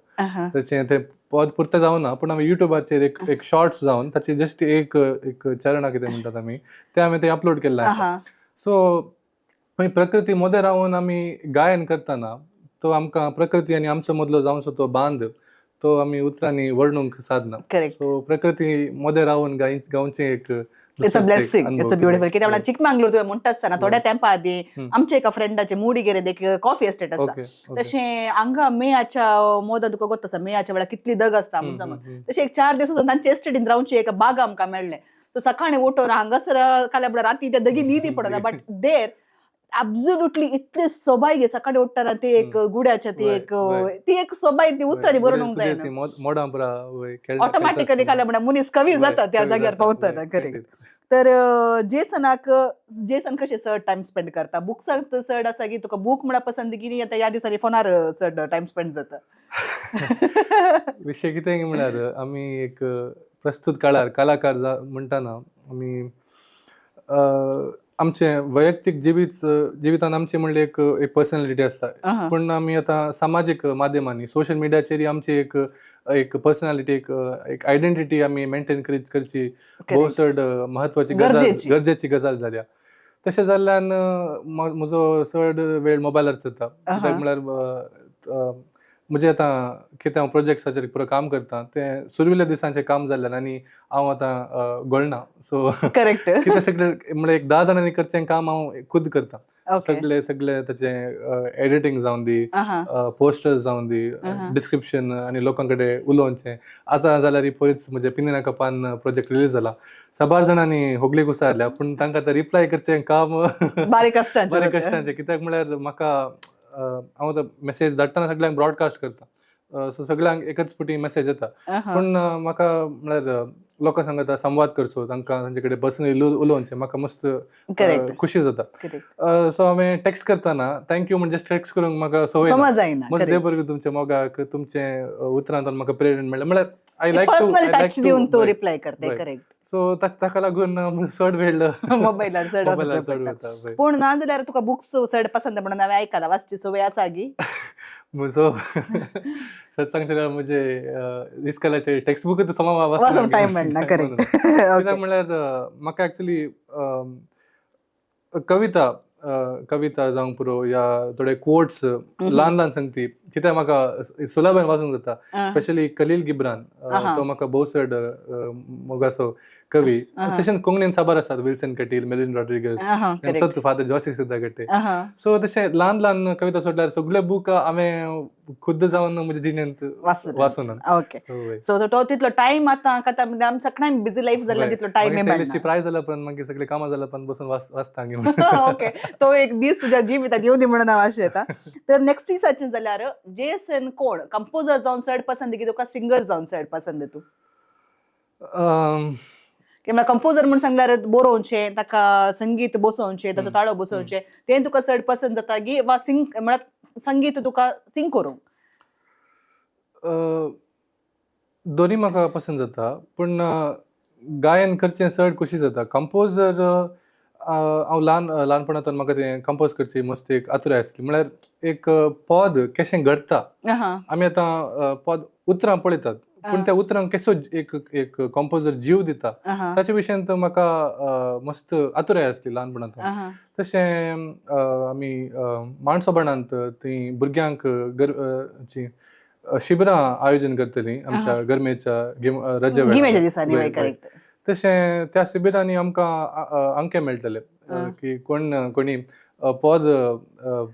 ताचें तें पद पुरतें जावना, पूण आमी युट्यूबाचेर एक एक शॉर्ट्स जावन ताचे जस्ट एक एक चरणा कितें म्हणटात आमी, तें हांवें तें अपलोड केल्लें आसा. सो मागीर प्रकृती मदें रावन आमी गायन करतना तो आमकां प्रकृती आनी आमचो मदलो जावचो तो बांद तो आमी उतरांनी वर्णूंक सादना. सो प्रकृती मदें रावन गावचें एक it's a blessing, it's a beautiful. कित्याक म्हणल्यार चिकमंगळूर तुवें म्हणटा आसतना थोड्या तेंपा आदीं आमच्या एका फ्रेंडाचे मुडिगेरे एक कॉफी एस्टेट आसा. तशें हांगा मेयाच्या मोदा तुका गोत्त आसा, मेयाच्या वेळार कितली दग आसता म्हणून समज. तशें एक 4 दीस वचून तांचे एस्टेटीन रावची एक बाग आमकां मेळ्ळें. सो सकाळीं उठून हांगासर काल्या म्हळ्यार राती त्या दगी न्हीद पडना, बट there absolutely इतली सोबाय गे, सकाळी उठ्ठना ती एक गुड्याच्या ती एक ती एक सोबाय ती उतरांनी बरोवंक जायना. मोडां पुरा ऑटोमॅटिकली काल्या म्हळ्यार मनीस कवी जाता त्या जाग्यार पावतना. करेक्ट. तर जेसनाक, जेसन कशें चड टायम स्पेंड करता? बुक्साक चड आसा की तुका बूक म्हळ्यार पसंत की आतां ह्या दिसांनी फोनार चड टायम स्पेंड जाता? विशय कितें म्हळ्यार आमी एक प्रस्तूत काळार कलाकार म्हणटाना आमी आमचें वैयक्तीक जिवितान आमचें म्हणल्यार एक एक पर्सनॅलिटी आसता, पूण आमी आतां सामाजीक माध्यमांनी सोशल मिडियाचेर आमची एक एक पर्सनॅलिटी, एक एक आयडेंटिटी आमी मेंटेन करची भोव चड म्हत्वाची गजाल, गरजेची गजाल जाल्या. तशें जाल्ल्यान म्हजो चड वेळ मोबायलार जाता. कित्याक म्हळ्यार म्हजें आतां कितें हांव प्रोजेक्ट्साचेर पुरो काम करता तें सुरविल्ल्या दिसांचें काम जाल्ल्यान आनी हांव आतां गोळना. सो कितें सगळें म्हळ्यार एक 10 जाणांनी करचें काम हांव खुद करता. सगळे सगळे ताचें एडिटींग जावन दी, पोस्टर्स जावन दी, डिस्क्रिप्शन आनी लोकां कडेन उलोवचें. आतां जाल्यार पयच म्हजें पिनिना कपान प्रोजेक्ट रिलीज जाला, साबार जाणांनी होगली घुसारल्या, पूण तांकां आतां रिप्लाय करचें काम बारीक कश्टांचें. बारीक कश्टांचें. कित्याक म्हळ्यार म्हाका हांव आतां मेसेज धाडटना सगळ्यांक ब्रॉडकास्ट करता, सो सगळ्यांक एकच फावटी मेसेज येता. पूण म्हाका म्हळ्यार लोकां सांगता संवाद करचो, तांकां तांचे कडेन पर्सनली उलोवचें म्हाका मस्त खुशी जाता. सो हांवें टॅक्स्ट करतना thank you म्हणजे टॅक्स्ट करूंक म्हाका संवय जायना. मस्त देव बरें तुमच्या मोगाक, तुमचें उतरांतल्यान म्हाका प्रेरणा मेळ्ळें. म्हळ्यार I like personal touch दिवन तूं रिप्लाय करता. करेक्ट. सो ताका लागून चड वेळ मोबायलार चड वचचें. पूण ना जाल्यार तुका बुक्स चड पसंत म्हणून हांवें आयकलां, वाचची संवय आसा गी? म्हजो सत सांगचें म्हजे इस्कॉलाचे टेक्स्ट बुकूच समा वाचूंक टायम मेळना. करेक्ट. कित्याक म्हळ्यार म्हाका एक्चुली कविता कविता जावंक पुरो या थोडे कोट्स ल्हान ल्हान संगती कित्याक म्हाका सुलभान वाचूंक जाता. स्पेशली कलील गिब्रान, तो म्हाका भोव चड मोगाचो कवी. तशेंच कोंकणीन साबार आसात, विल्सन कटील, मेलविन रॉड्रिगस, सत फादर जॉसी सुद्दां कट्टे. सो तशें ल्हान ल्हान कविता सोडल्यार सगळे बूक हांवें खुद्द जावन म्हज्या जिणेंत वाचून. ओके, सो तो तितलो टायम आतां आमी सगळ्यांक बिजी लायफ जाल्ल्यान तितलो टायम मेळना. प्राय जाल्या उपरांत मागीर सगळे कामां जाल्या उपरांत बसून वाचता. ओके, तो एक दीस तुज्या जिवितात येवं दी म्हणून हांव आशेता. तर नेक्स्ट दिसाचें जाल्यार जेसन कोण कंपोजर जावन चड पसंत की तुका सिंगर जावन चड पसंत तूं? की म्हळ्यार कंपोजर म्हूण सांगल्यार बरोवचें, ताका संगीत बसोवचें, ताचो ताळो बसोवचें, तें तुका चड पसंत जाता की वा सिंग म्हळ्यार संगीत तुका सिंग करूंक? दोनी म्हाका पसंद जाता, पूण गायन करचें चड खोशी जाता. कंपोजर हांव ल्हानपणांतल्यान म्हाका तें कंपोज करची मस्त एक आतुराय आसली. म्हळ्यार एक पद कशें घडटा, आमी आतां पद उतरां पळयतात, पूण त्या उतरांक कसो एक एक कंपोजर जीव दिता ताचे विशयांत म्हाका मस्त आतुराय आसली ल्हानपणांत. तशें आमी माणसोबणांत ती भुरग्यांक ची शिबिरां आयोजन करतली आमच्या गरमेच्या रजे गिमेच्या दिसांनी. करेक्ट. तशें त्या शिबिरांनी आमकां अंके मेळटले की कोण कोणी पद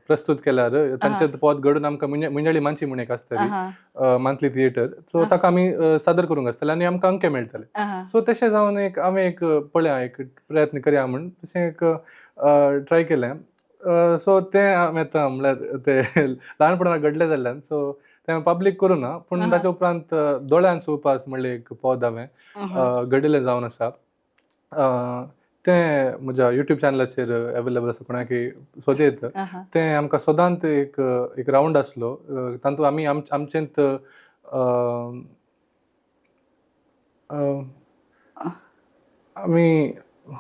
प्रस्तुत केल्यार तांचे पद घडून आमकां मुंजाळी मानची म्हूण एक आसतली मंथली थिएटर, सो ताका आमी सादर करूंक आसतले आनी आमकां अंके मेळटले. सो तशें जावन एक आमी एक पळया एक प्रयत्न करया म्हूण तशें एक ट्राय केलें. सो तें आमी आतां म्हणल्यार तें ल्हानपणान घडलें जाल्ल्यान सो तें पब्लीक करूं ना, पूण ताच्या उपरांत दोळ्यान उपास म्हणलें एक पद हांवें घडिल्लें जावन आसा, तें म्हज्या युट्यूब चॅनलाचेर अवेलेबल आसा, कोणाक सोदयत. तें आमकां सदांत एक एक रावंड आसलो, तातूंत आमी आमचेंत आमी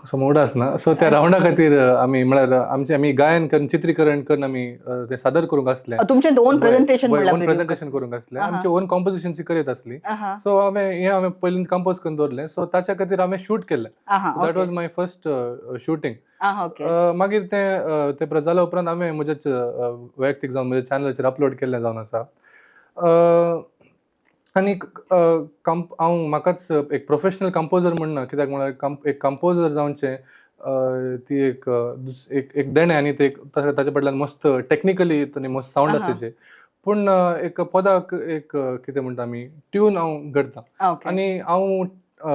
समोड आसना, सो त्या रावंडा खातीर आमी म्हळ्यार आमचें आमी गायन करून चित्रीकरण करून आमी तें सादर करूंक आसलें. तुमचें ओन प्रेझेंटेशन, ओन प्रेझेंटेशन करूंक आसलें, आमचें ओन कॉम्पोजिशन करीत आसली. सो हांवें हें हांवें पयलीं कंपोज करून दवरलें, सो ताच्या खातीर हांवें शूट केलें. That was my first shooting. मागीर तें तें जाल्या उपरांत हांवें म्हजेच वैयक्तीक जावन म्हज्या चॅनलाचेर अपलोड केल्लें जावन आसा. आनी हांव म्हाकाच एक प्रोफेशनल कंपोजर म्हणना, कित्याक म्हळ्यार एक कंपोजर जावचें ती एक एक देणें आनी ते ताचे फाटल्यान मस्त टॅक्निकली आनी मस्त सावंड आसा. पूण एक पदाक एक कितें म्हणटा आमी ट्यून हांव करता आनी हांव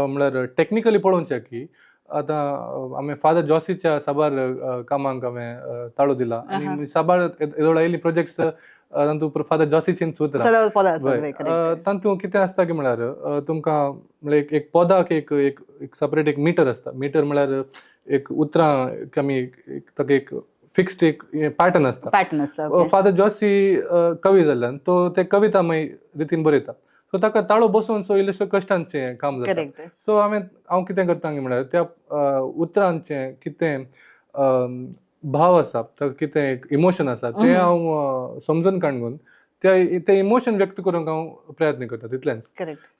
म्हळ्यार टॅक्निकली पळोवचें की आतां आमी फादर जॉसीच्या साबार कामांक हांवें ताळो दिला आनी साबार येदोळ आयिल्ली प्रोजेक्ट्स तातूंत फादर जॉसीचीन उतरां तातूंत कितें आसता की म्हळ्यार तुमकां म्हळ्यार एक पदाक एक एक सेपरेट एक मिटर आसता. मिटर म्हळ्यार एक उतरां आमी ताका एक फिक्स्ड एक पॅटर्न आसता. फादर जॉसी कवी जाल्ल्यान तो ते कवितामय रितीन बरयता, सो ताका ताळो बसोवन सो इल्लेशें कश्टांचें काम जाता. सो हांव कितें करता म्हळ्यार त्या उतरांचें कितें भाव आसा, ताका कितें एक इमोशन आसा तें हांव समजून काडून ते इमोशन व्यक्त करूंक हांव प्रयत्न करता तितलेंच.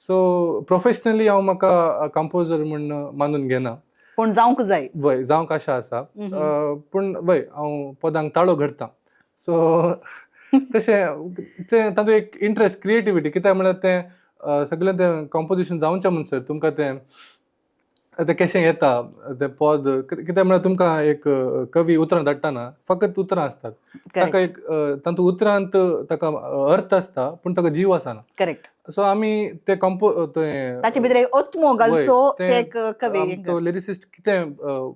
सो प्रोफेशनली हांव म्हाका कंपोजर म्हूण मानून घेना, पूण जावंक जाय, वय जावंक आशा आसा, पूण वय हांव पदांक ताळो घडटा. सो तशें तें तातूंत एक इंट्रस्ट क्रिएटिविटी, कित्याक म्हळ्यार तें सगळें तें कॉम्पोजिशन जावचें म्हणसर तुमकां तें तें कशें येता तें पद, कित्याक म्हळ्यार तुमकां एक कवी उतरां धाडटना फकत उतरां आसतात, ताका एक तातूंत उतरांत ताका अर्थ आसता पूण ताका जीव आसना. करेक्ट. सो आमी ते ताचे भितर एक आत्मो घालचो, तो लिरिसिस्ट कितें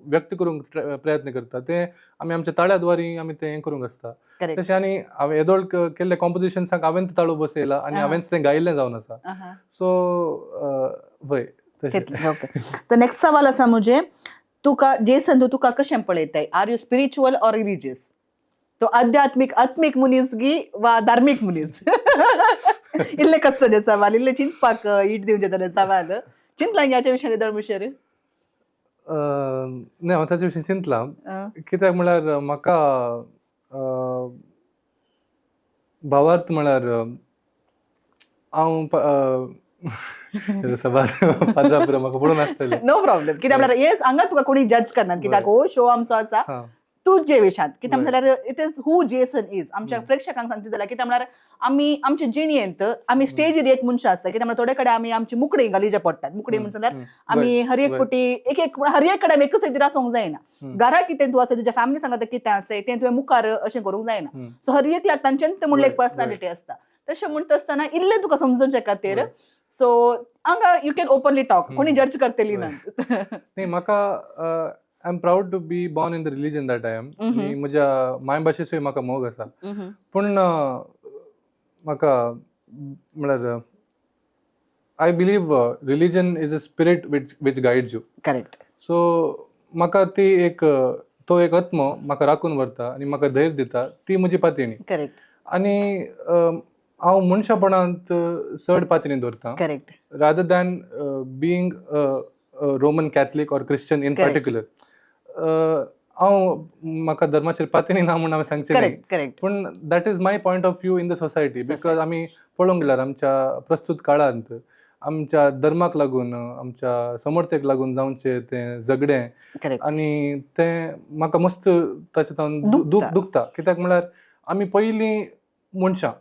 व्यक्त करूंक प्रयत्न करता तें आमी आमच्या ताळ्या द्वारी आमी तें करूंक आसता. तशें आनी हांवें येदोळ केल्ले कॉम्पोजिशन्साक हांवें ताळो बसयला आनी हांवेंच तें गायिल्लें जावन आसा. सो वय. ओके, तर नेक्स्ट सवाल आसा म्हजें, तुका जेसन तुका कशें पळयताय, are you spiritual or religious? तो आध्यात्मीक आत्मीक मनीस गी वा धार्मीक मनीस? इल्ले कष्टाचे सवाल, इल्ले चिंतपाक it दिवचें जालें सवाल. चिंतला ह्याच्या विशयान येदोळ मुशेर? ना, हांव ताचे विशीं चिंतलां, कित्याक म्हळ्यार म्हाका भावार्थ म्हळ्यार हांव सबार पाद्रा म्हाका पळोवन आसतलें. नो प्रॉब्लेम, कित्याक म्हळ्यार येस हांगा तुका कोणी जज करनात, कित्याक हो शो आमचो आसा तुजे विशांत, कित्याक म्हळ्यार it is who Jason is. आमच्या प्रेक्षकांक सांगचें जाल्यार कित्याक म्हळ्यार आमी आमचे जिणेंत आमी स्टेजीर एक मनशां आसता, कित्याक म्हळ्यार थोडे कडेन आमी आमची मुकडी घालीचे पडटात. मुकडी म्हणल्यार आमी हर एक पटी एक एक हर एक कडेन एकच रितीन आसूंक जायना. घरा कितें तूं आसा, तुज्या फॅमिली सांगता कितें आसा तें तुवें मुखार अशें करूंक जायना. सो हर एकल्याक तांच्यान म्हणलें एक पर्सनॅलिटी आसता. तशें म्हणटा आसतना इल्लें तुका समजून खातीर सो हांगा you can openly talk, कोणी जज करतली ना. न्ही, म्हाका I am proud to be born in the religion that I am. म्हज्या मायभाशेचोय म्हाका मोग आसा, पूण म्हाका म्हळ्यार I believe religion is a spirit which guides you. Correct. So म्हाका ती एक तो एक आत्मो म्हाका राखून व्हरता आनी म्हाका धैर्य दिता, ती म्हजी पातयणी. करेक्ट. आनी हांव मनशापणांत चड पातणी दवरता rather than being Roman Catholic or Christian in particular. हांव म्हाका धर्माचेर पातणी ना म्हूण हांवें सांगचें न्ही, करेक्ट करेक्ट पूण that is my point of view in the society, because आमी पळोवंक गेल्यार आमच्या प्रस्तूत काळांत आमच्या धर्माक लागून, आमच्या समर्थेक लागून जावचें तें झगडें आनी तें म्हाका मस्त ताचें तावन दुखता. दुखता, कित्याक म्हळ्यार आमी पयलीं मनशां,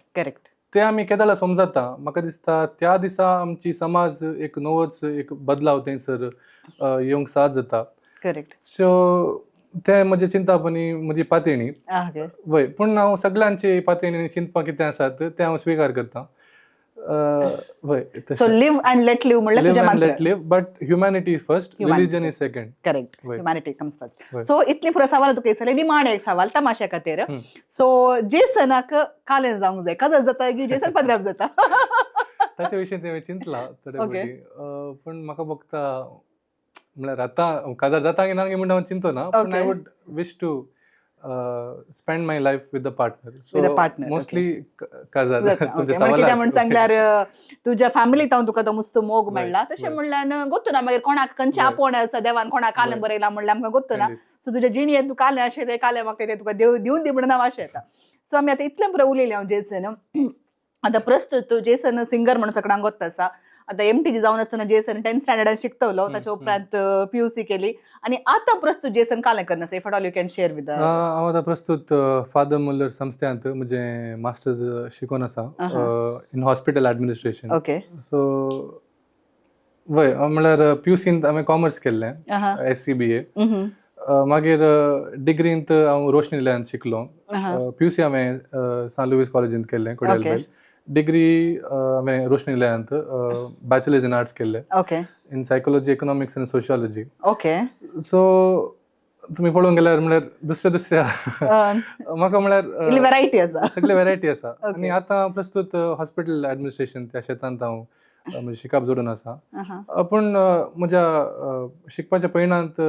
ते आमी केदाळा समजता. म्हाका दिसता त्या दिसा आमची समाज एक नवोच एक बदलाव थंयसर येवंक साथ जाता. सो तें म्हजें चिंतप आनी म्हजी पातयणी. वय, पूण हांव सगळ्यांची पातयणी आनी चिंतपां कितें आसात तें हांव स्विकार करता. वय. So live and let live म्हणल्यार लिव तुजें and mantra. Let live, but humanity first, Humanity religion is first. Second. Humanity comes first. So इतली पुरो सवाल तुका विचारले. निमाणें एक सवाल तमाशा खातीर. सो जेसनाक कालें जावंक जाय, काजर जाता की जेसन पदराप जाता? ताचे विशीं तें चिंतलां थोडे फावटी, पूण म्हाका भोगता म्हळ्यार आतां काजार जाता की ना की म्हूण हांव चिंतना, पूण I would wish to spend my life with the partner. With a partner, okay. Mostly काजार. जाता, तुमच्या okay. म्हणल्यार कितें म्हण सवालाक. सांगल्यार तुज्या फॅमिली तावन तुका तो मुस्त मोग मेळ्ळा. तशें म्हणल्यार गोत्तू ना मागीर कोणाक खंयचें आपोवणें आसा, देवान कोणाक कालें बरयलां म्हणल्यार आमकां गोत्तू ना. सो तुज्या जिणयेंत तूं कालें अशें तें कालें म्हाका तें तुका देव दिवन दी म्हणून हांव आशें येता. सो आमी आतां इतलें पुरो उलयलें हांव जेसन. आतां प्रस्तूत तूं जेसन सिंगर म्हणून सगळ्यांक गोत्त आसा. आतां एमटीजी जावन आसतना जेसन 10th स्टँडर्डान शिकतलो, ताच्या उपरांत पीयूसी केली आनी आतां प्रस्तूत जेसन कालें करना, if at all you can share with. हांव आतां प्रस्तूत फादर मुल्लर संस्थ्यांत म्हजें मास्टर्स शिकोन आसा इन हॉस्पिटल ऍडमिनिस्ट्रेशन. सो वय, म्हळ्यार पीयूसींत हांवें कॉमर्स केल्लें, एससीबीए. मागीर डिग्रींत हांव रोशनी निलयांत शिकलो. पीयूसी हांवें सान लुवीस कॉलेजींत केल्लें, कोडियालबेल. डिग्री हांवें रोशनी निलयांत बॅचलर्स इन आर्ट्स केल्लें in psychology, economics आनी सोशियोलॉजी. सो तुमी पळोवंक गेल्यार म्हळ्यार दुसऱ्या दुसऱ्या म्हाका म्हळ्यार इल्ली व्हरायटी आसा. सगळे व्हरायटी आसा. आनी आतां प्रस्तूत हॉस्पिटल ऍडमिनिस्ट्रेशन त्या शेतांत हांव म्हजें शिकप जोडून आसा. पूण म्हज्या शिकपाच्या पयणांत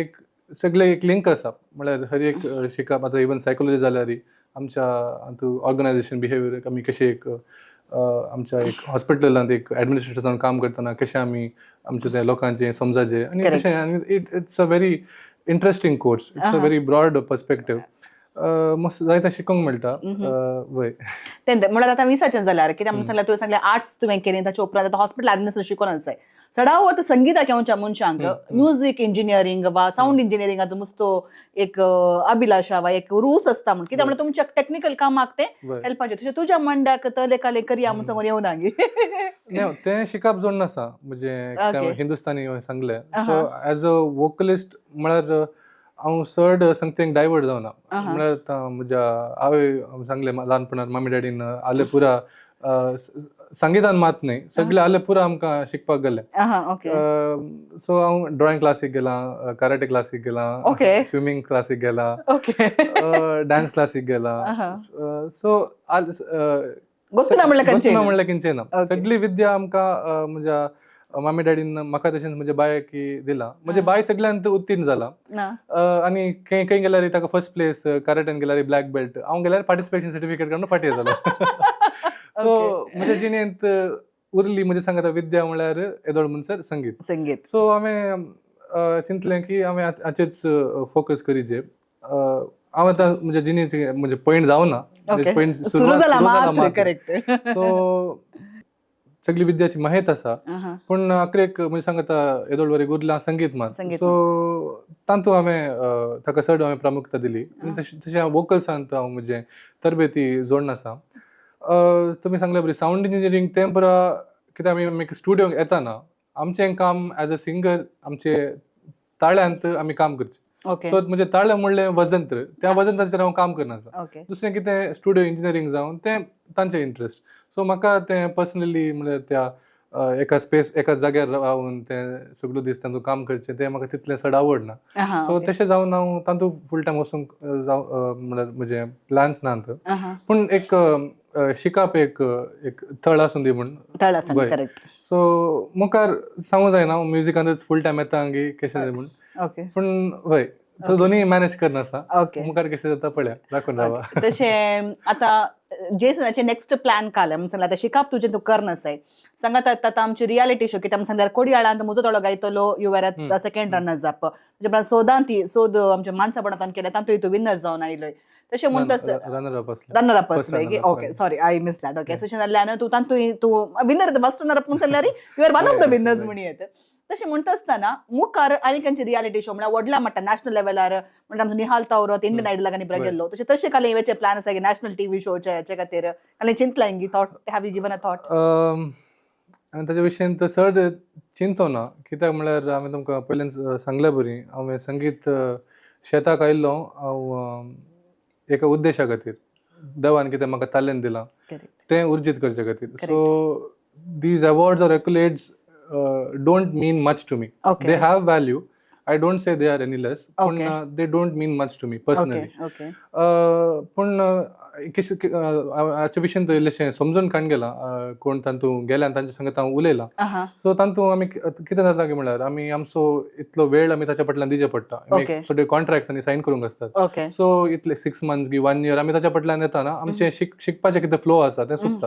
एक सगळे एक लिंक आसा, म्हळ्यार हर एक शिकप आतां इवन सायकोलॉजी जाल्यार आमच्या हातूंत ऑर्गनायझेशन बिहेवियर आमी कशें एक आमच्या एक हॉस्पिटलांत एक ऍडमिनिस्ट्रेटर जावन काम करतना कशें आमी आमच्या त्या लोकांचें समजाचें आनी तशें. आनी it's a very interesting course, it's a very broad perspective, मस्त जायतें शिकूंक मेळटा. वय. तें म्हणल्यार आतां विसाचें जाल्यार कित्याक म्हणून सांगल्यार तुवें सांगलें आर्ट्स तुवें केलें, ताच्या उपरांत आतां हॉस्पिटल ऍडमिनिस्ट्रेशन शिकोन जाय. चडावत संगीताक येवच्या मनशांक म्युजीक इंजिनियरींग वा सावंड इंजिनियरिंगाचो मुस्तो एक अभिलाशा वा एक रूस आसता म्हण, कित्याक म्हणल्यार तुमच्या टॅक्निकल कामाक तें हेल्पाचें. तशें तुज्या मंड्याक तले काले करया म्हूण सांगून येवना गे? नाही, तें शिकप जोडून आसा म्हणजे हिंदुस्तानी सांगलें. सो एज अ वोकलिस्ट म्हळ्यार हांव चड संगतेक डायवर्ट जावना. म्हळ्यार आतां म्हज्या हांवें सांगलें, ल्हानपणार मामी डॅडीन आलें पुरा संगितान मात न्हय, सगळें आलें पुरा आमकां शिकपाक गेलें. सो हांव ड्रॉइंग क्लासीक गेलां, कराटे क्लासीक गेलां, स्विमींग क्लासीक गेलां, डान्स क्लासीक गेलां. सो गोत्तुना म्हणल्यार खंयचें गोत्तुना म्हणल्यार किंचें ना, सगळी विद्या आमकां म्हज्या मामी डॅडीन म्हाका तशेंच म्हज्या बायक दिला. म्हजे बाय सगळ्यांत उत्तीर्ण जाला आनी खंय खंय गेल्यार ताका फर्स्ट प्लेस, कराटेन गेल्यार ब्लॅक बेल्ट, हांव गेल्यार पार्टिसिपेशन सर्टिफिकेट काडून फाटी जालो. सो म्हज्या जिणेंत उरली म्हजे सांगता विद्या म्हळ्यार येदोळ म्हणसर संगीत. संगीत. सो हांवें चिंतलें की हांवें हाचेच फोकस करीजे. हांव आतां म्हज्या जिणेचे म्हणजे पॉयंट जावना, पॉयंट सुरू जाला मात्र. सो सगळी विद्याची माहीत आसा, पूण आखरेक म्हणजे सांगता येदोळ बरें गुरलां संगीत मात. सो तातूंत हांवें ताका चड हांवें प्रामुख्यता दिली आनी तशें तशें वोकल्सांत हांव म्हजें तरबेती जोडून आसा. तुमी सांगल्या बरी सावंड इंजिनियरींग तें पुरा कित्याक आमी स्टुडियोंक येताना आमचें काम एज अ सिंगर आमचे ताळ्यांत आमी काम करचें. सो म्हणजे ताळे म्हणलें वजंत्र, त्या वजंत्राचेर हांव काम करना आसा. दुसरें कितें स्टुडियो इंजिनियरींग जावन तें तांचें इंट्रस्ट. सो म्हाका तें पर्सनली म्हणल्यार त्या एका स्पेस एका जाग्यार रावन तें सगळो दीस तांतूं काम करचें तें म्हाका तितलें चड आवडना. सो तशें जावन हांव तातूंत फूल टायम वचूंक जावं म्हणल्यार म्हजे प्लॅन्स नात, पूण एक शिकप एक एक थळ आसूं दी म्हूण. थळ आसूं. सो मुखार सांगूं जायना हांव म्युजिकांतच फूल टायम येता गी कशें जाय म्हूण, पूण हय, सो दोन्ही मॅनेज करना आसा. मुखार कशें जाता पळया, राखून रावा. तशें आतां जेसनाचे नेक्स्ट प्लॅन काल म्हण सांगलें आतां शिकप तुजें तूं करनासाय सांगात आतां आमची रियालिटी शो कित्याक सांगल्यार कोडियाळांत म्हजो थोडो गायतलो you were second runner जाप तुजे सोदान ती सोद आमच्या माणसा पणातान केल्या तातूंत तूं विनर जावन आयलोय तशें म्हणटा रनर अप आसलो. Runner up First आसलोय runner up, okay, sorry, I miss that. Okay, तशें जाल्ल्यान तूं तातूंत तूं विनर, फर्स्ट रनर अप म्हण सांगल्यार you are one of the winners म्हण येत. तशें म्हणटा आसतना मुखार आनी खंयचे रियालिटी शो म्हळ्यार व्हडल्या म्हणटा नॅशनल लेवलार म्हणटा आमचो निहाल तावरत इंडियन आयडलाक आनी बरो गेल्लो, तशें तशें काल येवचे प्लॅन आसा की नॅशनल टीव्ही शोचे हेचे खातीर काल चिंतलां गी thought, have you given a thought? हांवें ताच्या विशयन तर चड चिंतो ना, कित्याक म्हळ्यार हांवें तुमकां पयल्यान सांगल्या बरी हांवें संगीत शेताक आयिल्लो हांव एका उद्देशा खातीर. देवान कितें म्हाका तालेंत दिलां तें उर्जीत करचे खातीर. So these awards or accolades don't mean much to me. They have value, I don't say they are any less, पूण they don't mean much to me personally. पूण हाचे विशीं तर इल्लेशें समजून काडून गेलां, कोण तातूंत गेल्या आनी तांचे संगत हांव उलयलां. सो तातूंत आमी कितें जाता की म्हळ्यार आमी आमचो इतलो वेळ आमी ताच्या फाटल्यान दिवचे पडटा. आमी थोडे कॉन्ट्रॅक्ट्स आनी सायन करूंक आसतात. सो इतले 6 मंथ्स की वन इयर आमी ताच्या फाटल्यान येताना आमचें शिकपाचें कितें फ्लो आसा तें सुकता.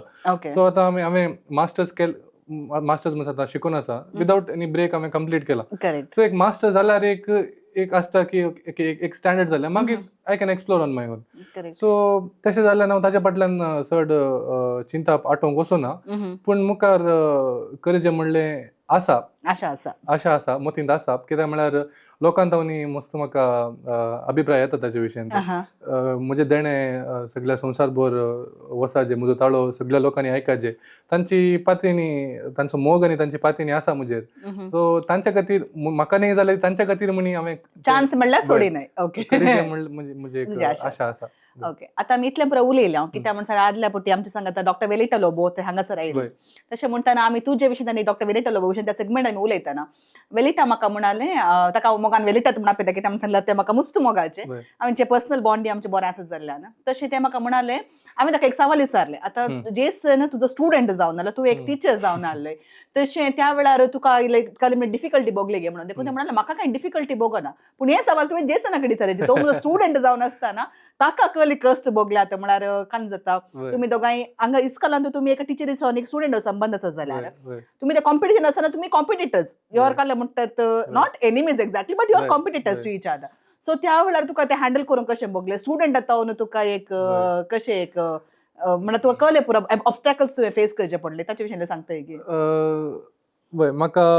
सो आतां आमी हांवें मास्टर्स केल, मास्टर्स म्हणस आतां शिकून आसा, विदावट एनी ब्रेक हांवें कंप्लीट केला. सो एक मास्टर जाल्यार एक एक आसता की एक एक स्टँडर्ड जाल्यार मागीर I can explore on my own. So तशें जाल्यार हांव ताच्या फाटल्यान चड चिंता आटोवंक वचूना, पूण मुखार करचें म्हणलें आसा. आशा आसा. आशा आसा, मतींत आसा, कित्याक म्हळ्यार लोकांत तांणी मस्त म्हाका अभिप्राय येता ताचे विशयान. म्हजें देणें सगळ्या संवसारभर वसाजे, म्हजो ताळो सगळ्या लोकांनी आयकाजे, तांची पातयणी, तांचो मोग आनी तांची पातयणी आसा म्हजेर. सो तांच्या खातीर, म्हाका न्ही जाल्यार तांच्या खातीर म्हणी हांवें चान्स म्हणल्यार सोडिनाय, ओके. करीजे म्हणलें म्हजी एक तुजी आशा. आशा आसा. ओके, आतां आमी इतलें पुरो उलयलें हांव, कित्याक म्हणसर आदल्या पुटी आमच्या सांगाता डॉक्टर वेलिटा लोबो ते हांगासर आयले. तशें म्हणटना आमी तुजे विशीं आनी डॉक्टर वेलिटा लोबो विशीं त्या सेगमेंट आमी उलयतना वेलिटा म्हाका म्हणाले, ताका हांव मोगान वेलिटात म्हण आपयता, कित्याक म्हणल्यार ते म्हाका मुस्त मोगाचे, आमचे पर्सनल बॉन्ड आमचे बरें आसा जाल्ल्यान. तशें ते म्हाका म्हणाले, हांवें ताका एक सवाल विचारलें, आतां जेसन तुजो स्टुडंट जावन आसलो, तूं एक टिचर जावन आसले, तशें त्या वेळार तुका इल्ले डिफिकल्टी भोगली गे म्हणून. देखून ते म्हणाले, म्हाका कांय डिफिकल्टी भोगना, पूण हें सवाल तुवें जेसना कडेन विचारायचें, तो म्हजो स्टुडंट जावन आसतना ताका कसली कश्ट भोगल्या म्हळ्यार कान जाता. तुमी दोगांय हांगा इस्कॉलान तुमी एका टिचरीचो आनी एक स्टुडंट संबंद आसा जाल्यार तुमी ते कॉम्पिटिशन आसतना तुमी कॉम्पिटिटर्स, your काल म्हणटात, not enemies exactly, but you're competitors to each other. So त्या वेळार तुका ते हँडल करूंक कशें भोगलें? स्टुडंट आतां तुका एक कशें एक म्हणल्यार तुका कळ्ळें पुरो ऑब्स्टॅकल्स तुवें फेस करचे पडले, ताचे विशीं सांगता की? वय, म्हाका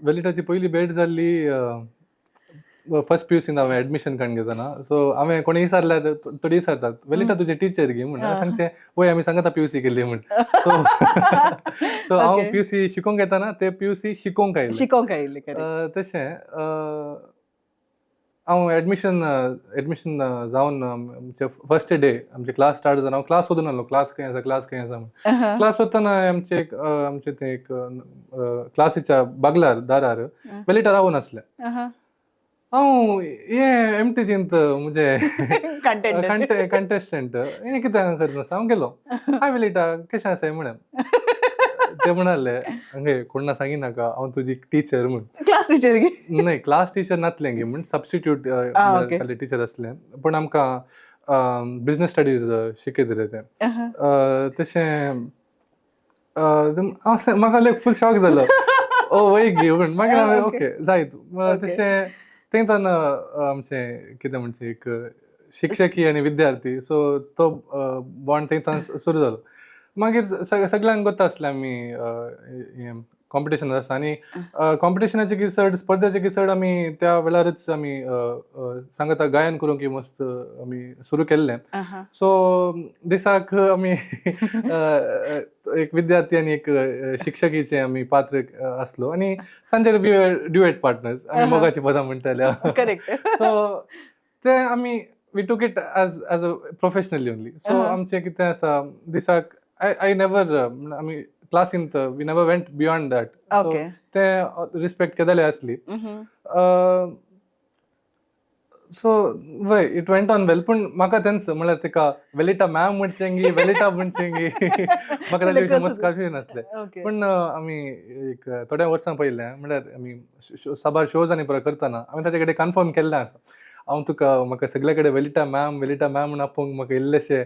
वेलिटाची पयली भेट जाल्ली फर्स्ट पीयूसीन हांवें एडमिशन काडून घेतना. सो हांवें कोणी विचारल्यार थोडी विचारतात, वेलिटा तुजें टिचर गी म्हण. हांवें सांगचें, वय, आमी सांगता पीयूसी केल्ली म्हण. सो सो हांव पीयूसी शिकोवंक येताना ते पीयूसी शिकोवंक आयले. शिकोवंक आयिल्ले. तशें हांव एडमिशन जावन आमचे फर्स्ट डे आमचे क्लास स्टार्ट जावन हांव क्लास सोदून आसलो, क्लास खंय आसा, क्लास खंय आसा म्हण. क्लास सोदतना आमचे एक आमचे ते एक क्लासीच्या बागलार दारार वेलिटा रावून आसलें. हांव हे एमटीजींत म्हजे कंटेंट कंटेस्टंट हे कितें करना आसा. हांव गेलो, हाय वेलिटा, कशें आसाय म्हणून. ते म्हणाले, हांगे कोण सांगी नाका, हांव तुजी टिचर म्हण. क्लास टिचर गी? नाही, क्लास टिचर नातलें गी म्हण, सबस्टिट्यूट टिचर आसलें, पूण आमकां बिजनेस स्टडीज शिकयतले ते. तशें हांव म्हाका लायक फूल शॉक जालो, ओ वय गी म्हण. मागीर हांवें ओके जायत. तशें थंय आमचें कितें म्हणचें एक शिक्षकी आनी विद्यार्थी, सो तो बॉन्ड थंय सुरू जालो. मागीर सगळ्यांक गोत्ता आसलें आमी हें कॉम्पिटिशन आसा आनी कॉम्पिटिशनाचे की चड, स्पर्धेचे की चड आमी त्या वेळारच आमी सांगता गायन करूंक की मस्त आमी सुरू केल्लें. सो दिसाक आमी एक विद्यार्थी आनी एक शिक्षकीचे आमी पात्र आसलो आनी सांजेर we duet partners, आमी मोगाची पदां म्हणटाले. सो ते आमी we took it as a professionally only. So आमचें कितें आसा दिसाक I I never आमी क्लासींत we never went beyond that. ते रिस्पेक्ट केदले आसली. सो वय, it went on well, पूण म्हाका तेंच म्हळ्यार तिका वेलिटा मॅम म्हणचें गी वेलिटा म्हणचें गी, म्हाका ताचे विशीं मस्त कन्फ्युजन आसलें. पूण आमी एक थोड्या वर्सां पयलें म्हळ्यार आमी साबार शोज आनी पुरो करतना आमी ताचे कडेन कन्फर्म केल्लें आसा. हांव तुका म्हाका सगळे कडेन वेलिटा मॅम, वेलिटा मॅम म्हूण आपोवंक म्हाका इल्लेशे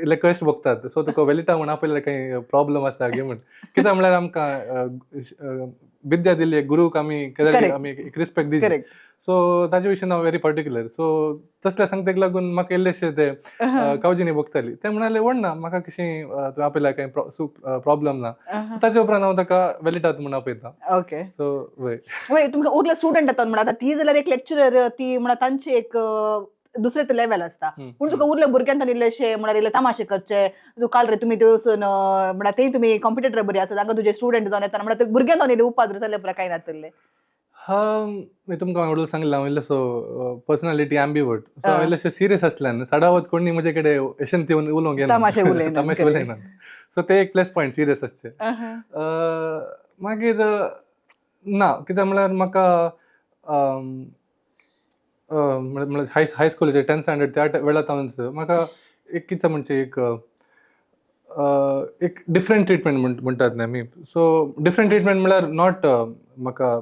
इल्ले कश्ट भोगतात. सो तुका वेलिटा म्हूण आपयल्यार कांय प्रॉब्लम आसा गे म्हूण. कित्याक म्हळ्यार आमकां विद्या दिल्ली गुरूक आमी केदारी आमी एक रिस्पेक्ट दिली. सो ताजे विशीं हांव व्हेरी पर्टिक्युलर. सो तसल्या सांगतेक लागून म्हाका इल्लेशे ते कावजीनी भोगताली. ते म्हणाले, व्हड ना, म्हाका कशी तुवें आपयल्यार कांय प्रॉब्लम ना. ताचे उपरांत हांव ताका वेलिटात म्हूण आपयता. सो वय. वय, तुमकां उरले स्टुडंट येतात म्हणा, आतां ती जाल्यार एक लेक्चरर, ती म्हणा तांची एक दुसरें लेवल आसता. पूण तुका उरले भुरग्यांक तांणी इल्लेशे म्हळ्यार इल्ले तमाशे करचे, तूं काल रे तुमी थंय वचून म्हणा तेय तुमी कॉम्पिटेटर बरी आसा, तांकां तुजे स्टुडंट जावन येतना म्हणा ते भुरग्यांक जावन इल्ले उपाद्र जाल्ले पुरा कांय नातल्ले? हा, मी तुमकां हांव सांगलें, हांव इल्लोसो पर्सनॅलिटी ॲम्बिवर्ट. सो हांव इल्लेशें सिरियस आसल्यान सडावत कोणी म्हजे कडेन अशें येवन उलोवंक येना. तमाशे उलयनात, तमाशे उलयनात. सो ते एक प्लस पॉयंट सिरियस आसचे. मागीर ना, कित्याक म्हळ्यार म्हाका म्हळ्यार हायस्कुलाचे 10th standard त्या वेळार सावनच म्हाका एक कितें म्हणचें एक एक डिफरंट ट्रिटमेंट म्हणटात न्ही आमी. सो डिफरंट ट्रिटमेंट म्हळ्यार not म्हाका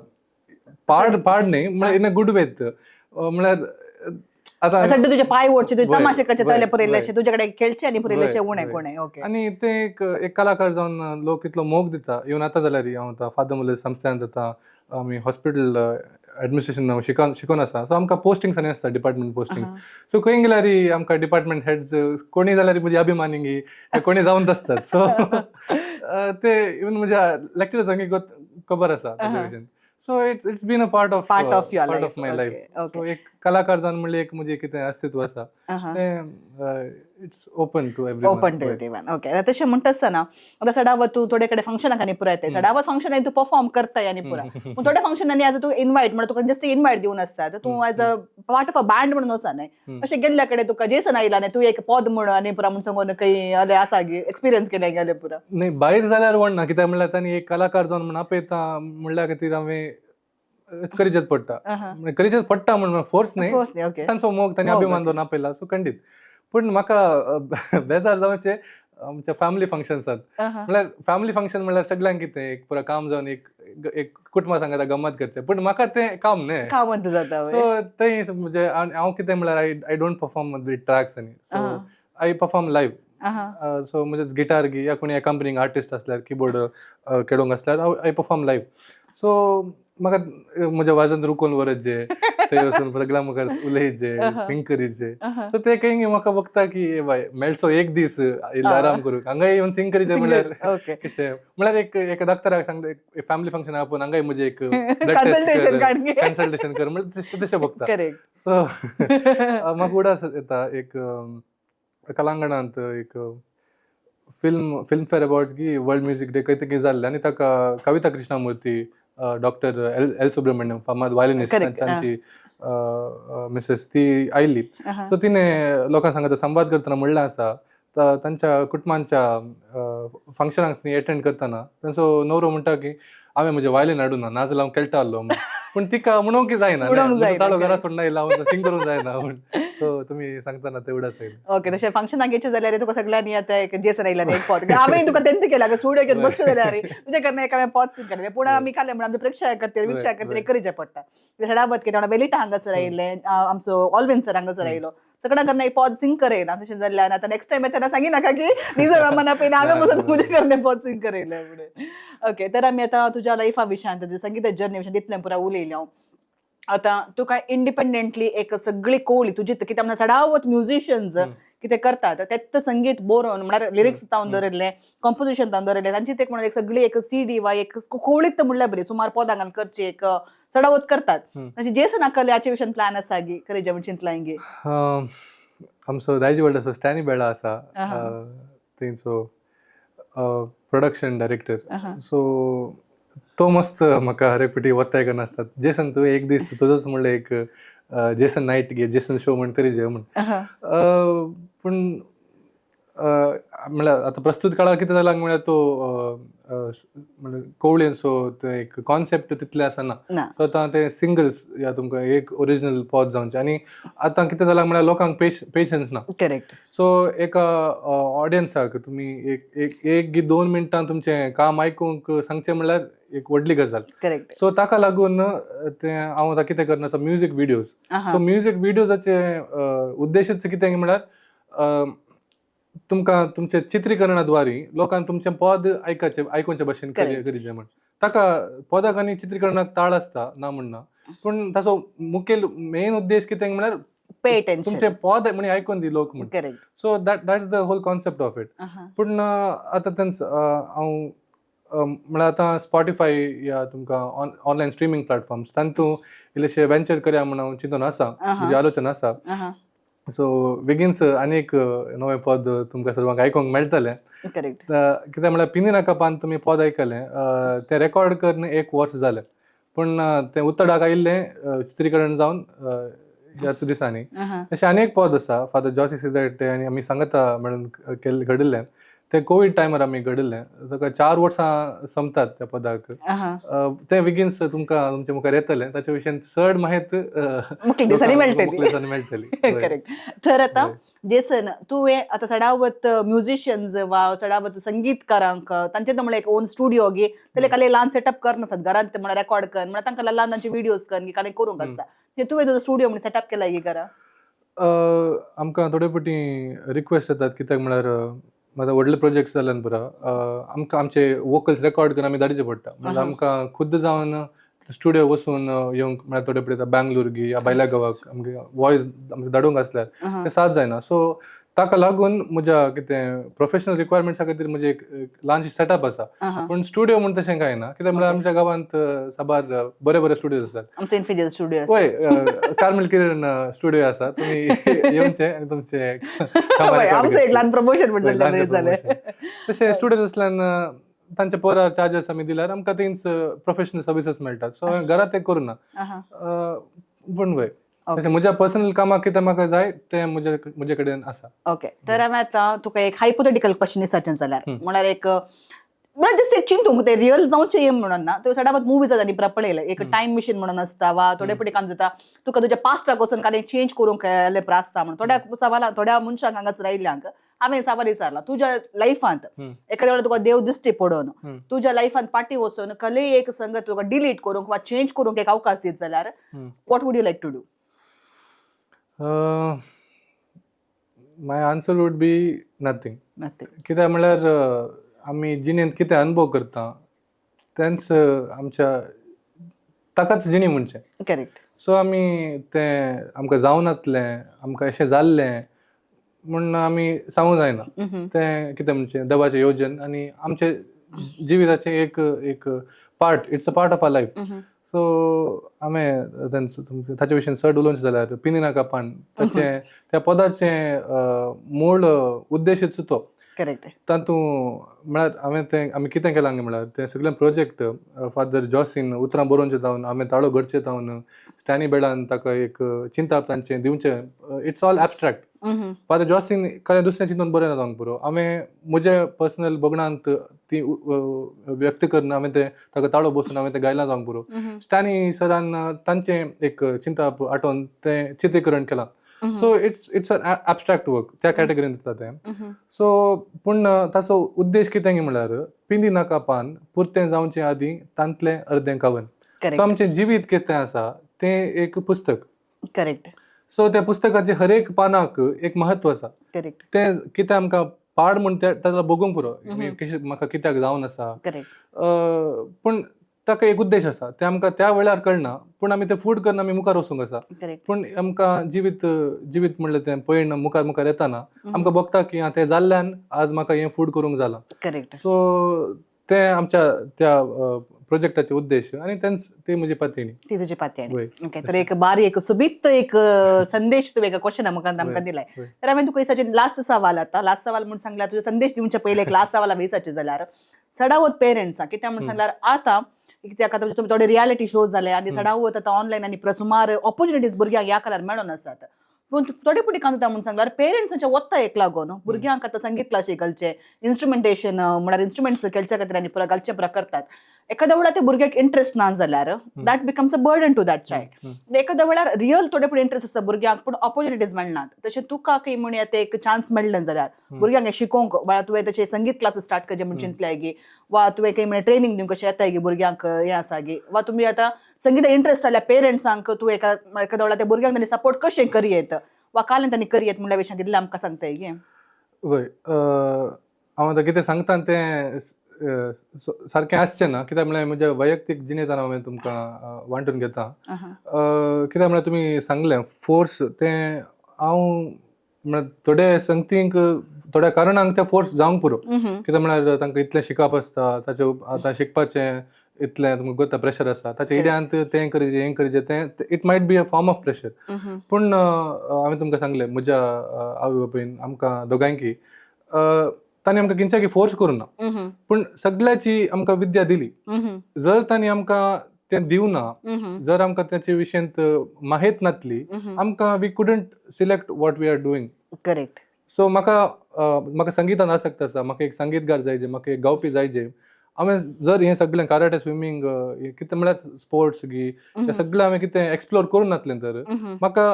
पाड पाड न्ही, म्हळ्यार इन अ गूड वेत. म्हळ्यार आतां सड्डे तुजे पांय ओडचे, तुजे तमाशे करचे, तले पुरयल्लेशे वय. तुजे कडेन खेळचे आनी पुरयल्लेशे उणे कोणे. ओके. आनी ते एक एक कलाकार जावन लोक इतलो मोग दिता. इवन आतां जाल्यार हांव आतां फादर मुलेस संस्थांत आतां आमी हॉस्पिटल एडमिनिस्ट्रेशन शिकोन शिकोन आसा. सो आमकां पोस्टिंग्स आनी आसता, डिपार्टमेंट पोस्टिंग्स. सो खंय गेल्यार आमकां डिपार्टमेंट हेड्स कोणी जाल्यार म्हजी अभिमानी गी कोणी जावन आसतात. सो ते इवन म्हज्या लेक्चरर्सांक खबर आसा ताजे भशेन. So it's been a part of Part of your part life. Of my life. So एक कलाकार जावन म्हणल्यार एक म्हजें कितें अस्तित्व आसा तें it's open to every. Open to everyone. Okay, आता तशें म्हणटा आसतना आतां सडावत तूं थोडे कडेन फंक्शनाक आनी पुराय येताय. सडावत फंक्शनांनी तूं परफॉर्म करताय आनी पुराय, पूण थोड्या फंक्शनांनी एज तूं इन्वायट म्हणल्यार तुका जस्ट इन्वायट दिवन आसता, तर तूं as a part of a band म्हणून वचना. अशें गेल्ल्या कडेन तुका जेसन आयला न्ही, तूं एक पद म्हण आनी पुरा म्हूण सांगून खंय अलें आसा गे एक्सपिरियन्स केलें गेलें पुरा? न्ही, भायर जाल्यार व्हड ना, कित्याक म्हणल्यार तांणी एक कलाकार जावन म्हण आपयता म्हणल्या खातीर हांवें करीचेच पडटा. म्हणजे करीचेच पडटा म्हण फोर्स न्ही. फोर्स न्ही, ओके. तांचो मोग, तांणी मोग, अभिमान दवरून आपयला, सो खंडीत. पूण म्हाका बेजार जावचें आमच्या फॅमिली फंक्शन्सात. म्हळ्यार फॅमिली फंक्शन म्हळ्यार सगळ्यांक कितें एक पुरो काम जावन एक एक कुटुंबा सांगाता गम्मत करचें, पूण म्हाका तें काम न्ही. कामंत जाता वय. सो थंय म्हणजे हांव कितें म्हळ्यार I don't perform with tracks आनी so I perform live. So म्हणजे गिटार गी या कोणी अकंपनींग आर्टिस्ट आसल्यार, किबोर्ड खेळोंक आसल्यार हांव I perform live. So म्हाका म्हज्या वाजन रुकोन व्हरत जे थंय वचून सगळ्यां मुखार उलयत जे, सिंग करीत जे. सो ते खंय म्हाका बघता की ए बाय, मेळचो एक दीस इल्लो आराम करूंक, हांगा येवन सिंग करीत जे म्हळ्यार कशें म्हळ्यार एक एका डॉक्टराक सांगता, एक फॅमिली फंक्शन आपोवन हांगाय म्हजें एक Consultation काडून घे. कन्सल्टेशन कर म्हळ्यार तशें तशें बघता. सो म्हाका उडास येता एक कलांगणांत एक फिल्मफेअर अवॉर्ड्स गी वर्ल्ड म्युजीक डे खंय कितें जाल्लें आनी ताका Kavita Krishnamurthy, doctor L L Subramaniam, फामाद वायलिनिस्ट, तांची मिसेस ती आयिल्ली. सो तिणें लोकां सांगता संवाद करतना म्हणलें आसा, तांच्या कुटुंबांच्या फंक्शनाक ती एटेंड करतना तांचो न्हवरो म्हणटा की हांवें म्हजें वायलीन हाडूं ना, नाजाल्यार हांव खेळटा आहलो म्हूण. पूण तिका म्हणूंक जायना, म्हणूंक म्हजो जायना, ताळो घरा सोडना येयला, हांव सिंग करूंक जायना म्हूण. सो तुमी सांगतना ते उडास येयले. ओके, तशें फंक्शनाक घेचे जाल्यार तुका सगळ्यांनी आतां एक जेसन आयला एक पद हांवें तुका तेंत केला स्टुडियो घेवन बसले जाल्यार तुज्या कडन एक हांवें पद सिंग केलें. पूण आमी खालें म्हणून आमच्या प्रेक्षका खातीर, वीक्षका खातीर करीचें पडटा. सडावत कितें वेलिटा हांगासर आयिल्लें, आमचो ऑलविन सर हांगासर आयलो, सगळ्यां कडन एक पद सिंग करयला. तशें जाल्ल्यान आतां नेक्स्ट टायम येतना सांगी नाका की निजो मना पयलीं हांगा बसून तुजे कडन पद सिंग करयलें म्हणून. ओके, तर आमी आतां तुज्या लायफा विशयान, तुज्या संगीत जर्नी विशयान तितलें पुरा उलयलें हांव. आतां तुका इंडिपेंडेंटली एक सगळी कोळी तुजी, कित्याक म्हणल्यार चडावत म्युझिशियन्स कितें करतात तेच संगीत बरोवन, म्हळ्यार लिरिक्स तावन दवरिल्लें, कंपोजिशन तावन दवरिल्लें, तांची ते म्हणून एक सगळी एक सीडी वा एक कोळीत म्हणल्यार बरी सुमार पदां घालून करची एक चडावत करतात. तांची जेसन आकले हाचे विशयान प्लॅन आसा गी खरें जेवण चिंतलां गी? आमचो दायजी वर्ल्डाचो स्टॅनी बेळा आसा, तेंचो प्रोडक्शन डायरेक्टर. सो तो मस्त म्हाका हर एक पिटी वत्ताय करना आसतात, जेसन तूं एक दीस तुजोच म्हणलें एक जेसन नायट घे, जेसन शो म्हण करी जे म्हण. पूण म्हणल्यार आतां प्रस्तूत काळार कितें जालां म्हळ्यार तो म्हणल्यार कोवळेंचो ते एक कॉन्सेप्ट तितले आसना. ना. सो आतां ते सिंगल्स या तुमकां एक ओरिजिनल पॉज जावचे आनी आतां कितें जालां म्हळ्यार लोकांक पेशन्स ना. सो एका ऑडियन्साक तुमी एक एक एक गी 2 मिनटां तुमचें काम आयकूंक सांगचें म्हणल्यार एक व्हडली गजाल. सो ताका लागून तें हांव आतां कितें करना आसा, म्युजीक विडियोज. सो म्युजीक विडियोजाचे उद्देशच कितें म्हळ्यार तुमकां तुमचे चित्रीकरणाद्वारे लोकांक तुमचें पद आयकचे आयकुचे भशेन करीचें म्हण. ताका पदाक आनी चित्रीकरणाक ताळ आसता, ना म्हणना, पूण ताचो मुखेल मेन उद्देश कितें म्हळ्यार पे अटेन्शन. तुमचें पद म्हण आयकून दी लोक म्हण. So that's the whole concept of it. पूण आतां तेंच हांव म्हळ्यार आतां स्पॉटिफाय या तुमकां ऑनलायन स्ट्रिमींग प्लॅटफॉर्म्स तांतू इल्लेशे वेंचर करया म्हण हांव चिंतून आसा, म्हजी आलोचना आसा. सो बेगीनच आनी एक नवें पद तुमकां सर्वांक आयकूंक मेळटलें. कित्याक म्हळ्यार पिनी नाका पान तुमी पद आयकलें, तें रेकॉर्ड करून एक वर्स जालें, पूण तें उत्तडाक आयिल्लें चित्रीकरण जावन ह्याच दिसांनी. अशें आनी एक पद आसा, फादर जॉसी सिदाटे आनी आमी सांगता म्हणून केल्लें घडिल्लें, तें कोवीड टायमार आमी घडिल्लें. ताका 4 वर्सां सोंपतात त्या पदाक. तें बेगीनच तुमकां तुमच्या मुखार येतलें. ताच्या विशयान चड माहित मुखेल दिसांनी मेळटली. मुखेल दिसांनी मेळटली, हय. करेक्ट. तर आतां जेसन, तुवें आतां चडावत म्युझिशियन्स वा चडावत संगीतकारांक तांचे तो म्हणल्यार एक ओन स्टुडिओ गे तेले काले ल्हान सेटअप करनासत घरांत, ते म्हणल्यार रेकॉर्ड कर म्हणल्यार तांकां ल्हान तांचे व्हिडियोज कर काले करूंक आसता. हे तुवें तुजो स्टुडिओ म्हणून सेटअप केला ही घरा? आमकां थोडे फावटी रिक्वेस्ट येतात, कित्याक म्हळ्यार आतां व्हडले प्रोजेक्ट्स जाल्यान पुरो, आमकां आमचे वोकल्स रेकॉर्ड करून आमी धाडचे पडटा. म्हणल्यार आमकां खुद्द जावन स्टुडियो वचून येवंक म्हळ्यार थोडे फावटी आतां बँगलोर गी या भायल्या गांवाक आमगे वॉयस आमकां धाडूंक आसल्यार तें साथ जायना. सो ताका लागून म्हज्या कितें प्रोफेशनल रिक्वायरमेंट्सा खातीर म्हजें एक एक ल्हानशें सेटअप आसा. पूण स्टुडियो म्हूण तशें कांय ना, कित्याक म्हळ्यार आमच्या गांवांत साबार बरे बरे स्टुडियोज आसात. आमचो इन्फिजल स्टुडिओ आसा. वय, कार्मेल किरण स्टुडिओ आसा, तुमी येवचे आनी तुमचे कामां वय, record आमचो एक घेवचे. ल्हान प्रमोशन म्हण वय, जालें ल्हानशें जालें. promotion. तशें स्टुडियोज आसल्यान तांचे पर our charges आमी दिल्यार आमकां थंयच प्रोफेशनल सर्विसीस मेळटात. सो हांवें घरात तें करूना. पूण वय, तशें म्हज्या पर्सनल कामाक कितें म्हाका जाय तें म्हजे कडेन आसा. ओके, तर आमी आतां तुका एक हायपोथेटिकल क्वेश्चन विचारचें जाल्यार, म्हळ्यार एक म्हळ्यार जस्ट एक चिंतूंक, ते रियल जावचें हें म्हणून ना. तुवें सदांच मुवीज आनी पळयलें, एक टायम मशीन म्हणून आसता वा थोडे फावटी काम जाता, तुका तुज्या पास्टाक वचून कांय चेंज करूंक आसता म्हणून. थोड्या सवाला थोड्या मनशांक हांगाच रायिल्ल्यांक हांवें सवाल विचारला, तुज्या लायफांत एखाद्या वेळार तुका देव दिश्टी पडून तुज्या लायफांत फाटीं वचून कलेय एक संगत तुका डिलीट करूंक वा चेंज करूंक एक अवकाश दीत जाल्यार what would you like to do? My answer would be nothing. Nothing. कित्याक म्हळ्यार आमी जिणेंत कितें अनुभव करता तेंच आमच्या ताकाच जिणी म्हणचें. सो आमी तें आमकां जावनातलें, आमकां अशें जाल्लें म्हूण आमी सांगूंक जायना. तें कितें म्हणचें, देवाचें योजन आनी आमचे जिविताचें एक एक part, it's a part of our life. So हांवें तेंच ताचे विशीं चड उलोवचें जाल्यार पिनी नाका पान ताचें त्या पदाचें मूळ उद्देशूच तो. तातूंत म्हळ्यार हांवें तें आमी कितें केलां म्हळ्यार तें सगळें प्रोजेक्ट फादर जॉसीन उतरां बरोवचें जावन, हांवें ताळो घडचें जावन, स्टॅनी बेडान ताका एक चिंताप तांचें दिवचें, it's all abstract. Father जॉसीन कांय दुसरें चिंतून बरें जावंक पुरो, हांवें म्हज्या पर्सनल भोगणांत ती व्यक्त करून हांवें तें ताका ताळो बसून हांवें तें गायलां जावंक पुरो. स्टॅनी सरान तांचें एक चिंताप आठोवन तें चित्रीकरण केलां. So it's a abstract work, त्या कॅटेगरीन येता तें. सो पूण ताचो उद्देश कितें म्हणल्यार पिंदी नाका पान पुरतें जावचें आदीं तांतलें अर्दें कवन. सो आमचें जिवीत कितें आसा तें एक पुस्तक. सो त्या पुस्तकाचे हर एक पानाक एक म्हत्व आसा. तें कितें आमकां पाड म्हूण ताका भोगूंक पुरो म्हाका कित्याक जावन आसा. पूण ताका एक उद्देश आसा, तें आमकां त्या वेळार कळना, पूण आमी तें फूड करून आमी मुखार वचूंक आसा. पूण आमकां जिवीत जिवीत म्हणलें तें पयण मुखार मुखार येताना आमकां भोगता की आं, तें जाल्ल्यान आज म्हाका हें फूड करूंक जालां. सो तें आमच्या त्या प्रोजेक्टाचे उद्देश आनी तेंच ती म्हजी पातयणी. ती तुजी पातयणी. वय. ओके, तर एक बारी एक सोबीत एक संदेश तुवें एका क्वेश्चना मुखार आमकां दिलाय. तर हांवें तुका विचारचें लास्ट सवाल. आतां लास्ट सवाल म्हूण सांगल्यार, तुजो संदेश दिवचे पयलीं एक लास्ट सवाल हांवें विचारचें जाल्यार चडावत पेरंट्सांक कित्याक म्हूण सांगल्यार आतां कित्याक आतां तुमी थोडे रियलिटी शो जाले आनी चडावत आतां ऑनलायन आनी सुमार ऑपॉर्च्युनिटीज भुरग्यांक ह्या काळार मेळोन आसात. पूण थोडे पुटी कांदता म्हणून सांगल्यार पेरंट्सांच्या वत्ता एक लागून भुरग्यांक आतां संगीत क्लासीक घालचे, इन्स्ट्रुमेंटेशन म्हळ्यार इन्स्ट्रुमेंट्स खेळच्या खातीर आनी पुरा घालचे पुरा करतात. एखाद्या वेळार ते भुरग्याक इंट्रस्ट ना जाल्यार that becomes a burden to that child. एखाद्या वेळार रियल थोडे पुढे इंट्रस्ट आसता भुरग्यांक, पूण ऑपॉर्च्युनिटीज मेळनात. तशें तुका काही म्हणया ते एक चान्स मेळ्ळें जाल्यार भुरग्यांक हें शिकोवंक, वा तुवें तशें संगीत क्लासीस स्टार्ट करचे म्हण चिंतले गी, वा तुवें काही म्हणजे ट्रेनिंग दिवंक कशें येताय गी भुरग्यांक हें आसा गी, वा तुमी आतां संगीता इंट्रस्ट आसल्यार पेरंट्सांक तूं एका एखाद्या वेळार त्या भुरग्यांक तांणी सपोर्ट कशें करयेत वा काल्यान तांणी करयेत म्हणल्या विशयांत इल्लें आमकां सांगताय गे? वय, हांव आतां कितें सांगता तें सारकें आसचें ना, कित्याक म्हळ्यार म्हज्या वैयक्तीक जिणेंतान हांवें तुमकां वांटून घेता. कित्याक म्हळ्यार तुमी सांगलें फोर्स, तें हांव म्हळ्यार थोडे संगतींक थोड्या कारणांक तें फोर्स जावंक पुरो, कित्याक म्हळ्यार तांकां इतलें शिकप आसता, ताचे आतां शिकपाचें इतलें तुमकां गोता प्रेशर आसा ताच्या इड्यांत, तें करचें, हें करचें, तें it might be a form of pressure. पूण हांवें तुमकां सांगलें, म्हज्या आवय बापायन आमकां दोगांयकी तांणी आमकां किंच्याकी फोर्स करूं ना, पूण सगळ्याची आमकां विद्या दिली. जर तांणी आमकां तें दिवना, जर आमकां ताचे विशयंत माहेत नातली, आमकां we couldn't select what we are doing. So म्हाका संगितान आसक्त आसा, म्हाका एक संगीतकार जायजे, म्हाका एक गावपी जायजे. हांवें जर हें सगळें कराटे, स्विमींग, कितें म्हळ्यार स्पोर्ट्स गी, हें सगळें हांवें कितें एक्सप्लोर करूं नातलें तर म्हाका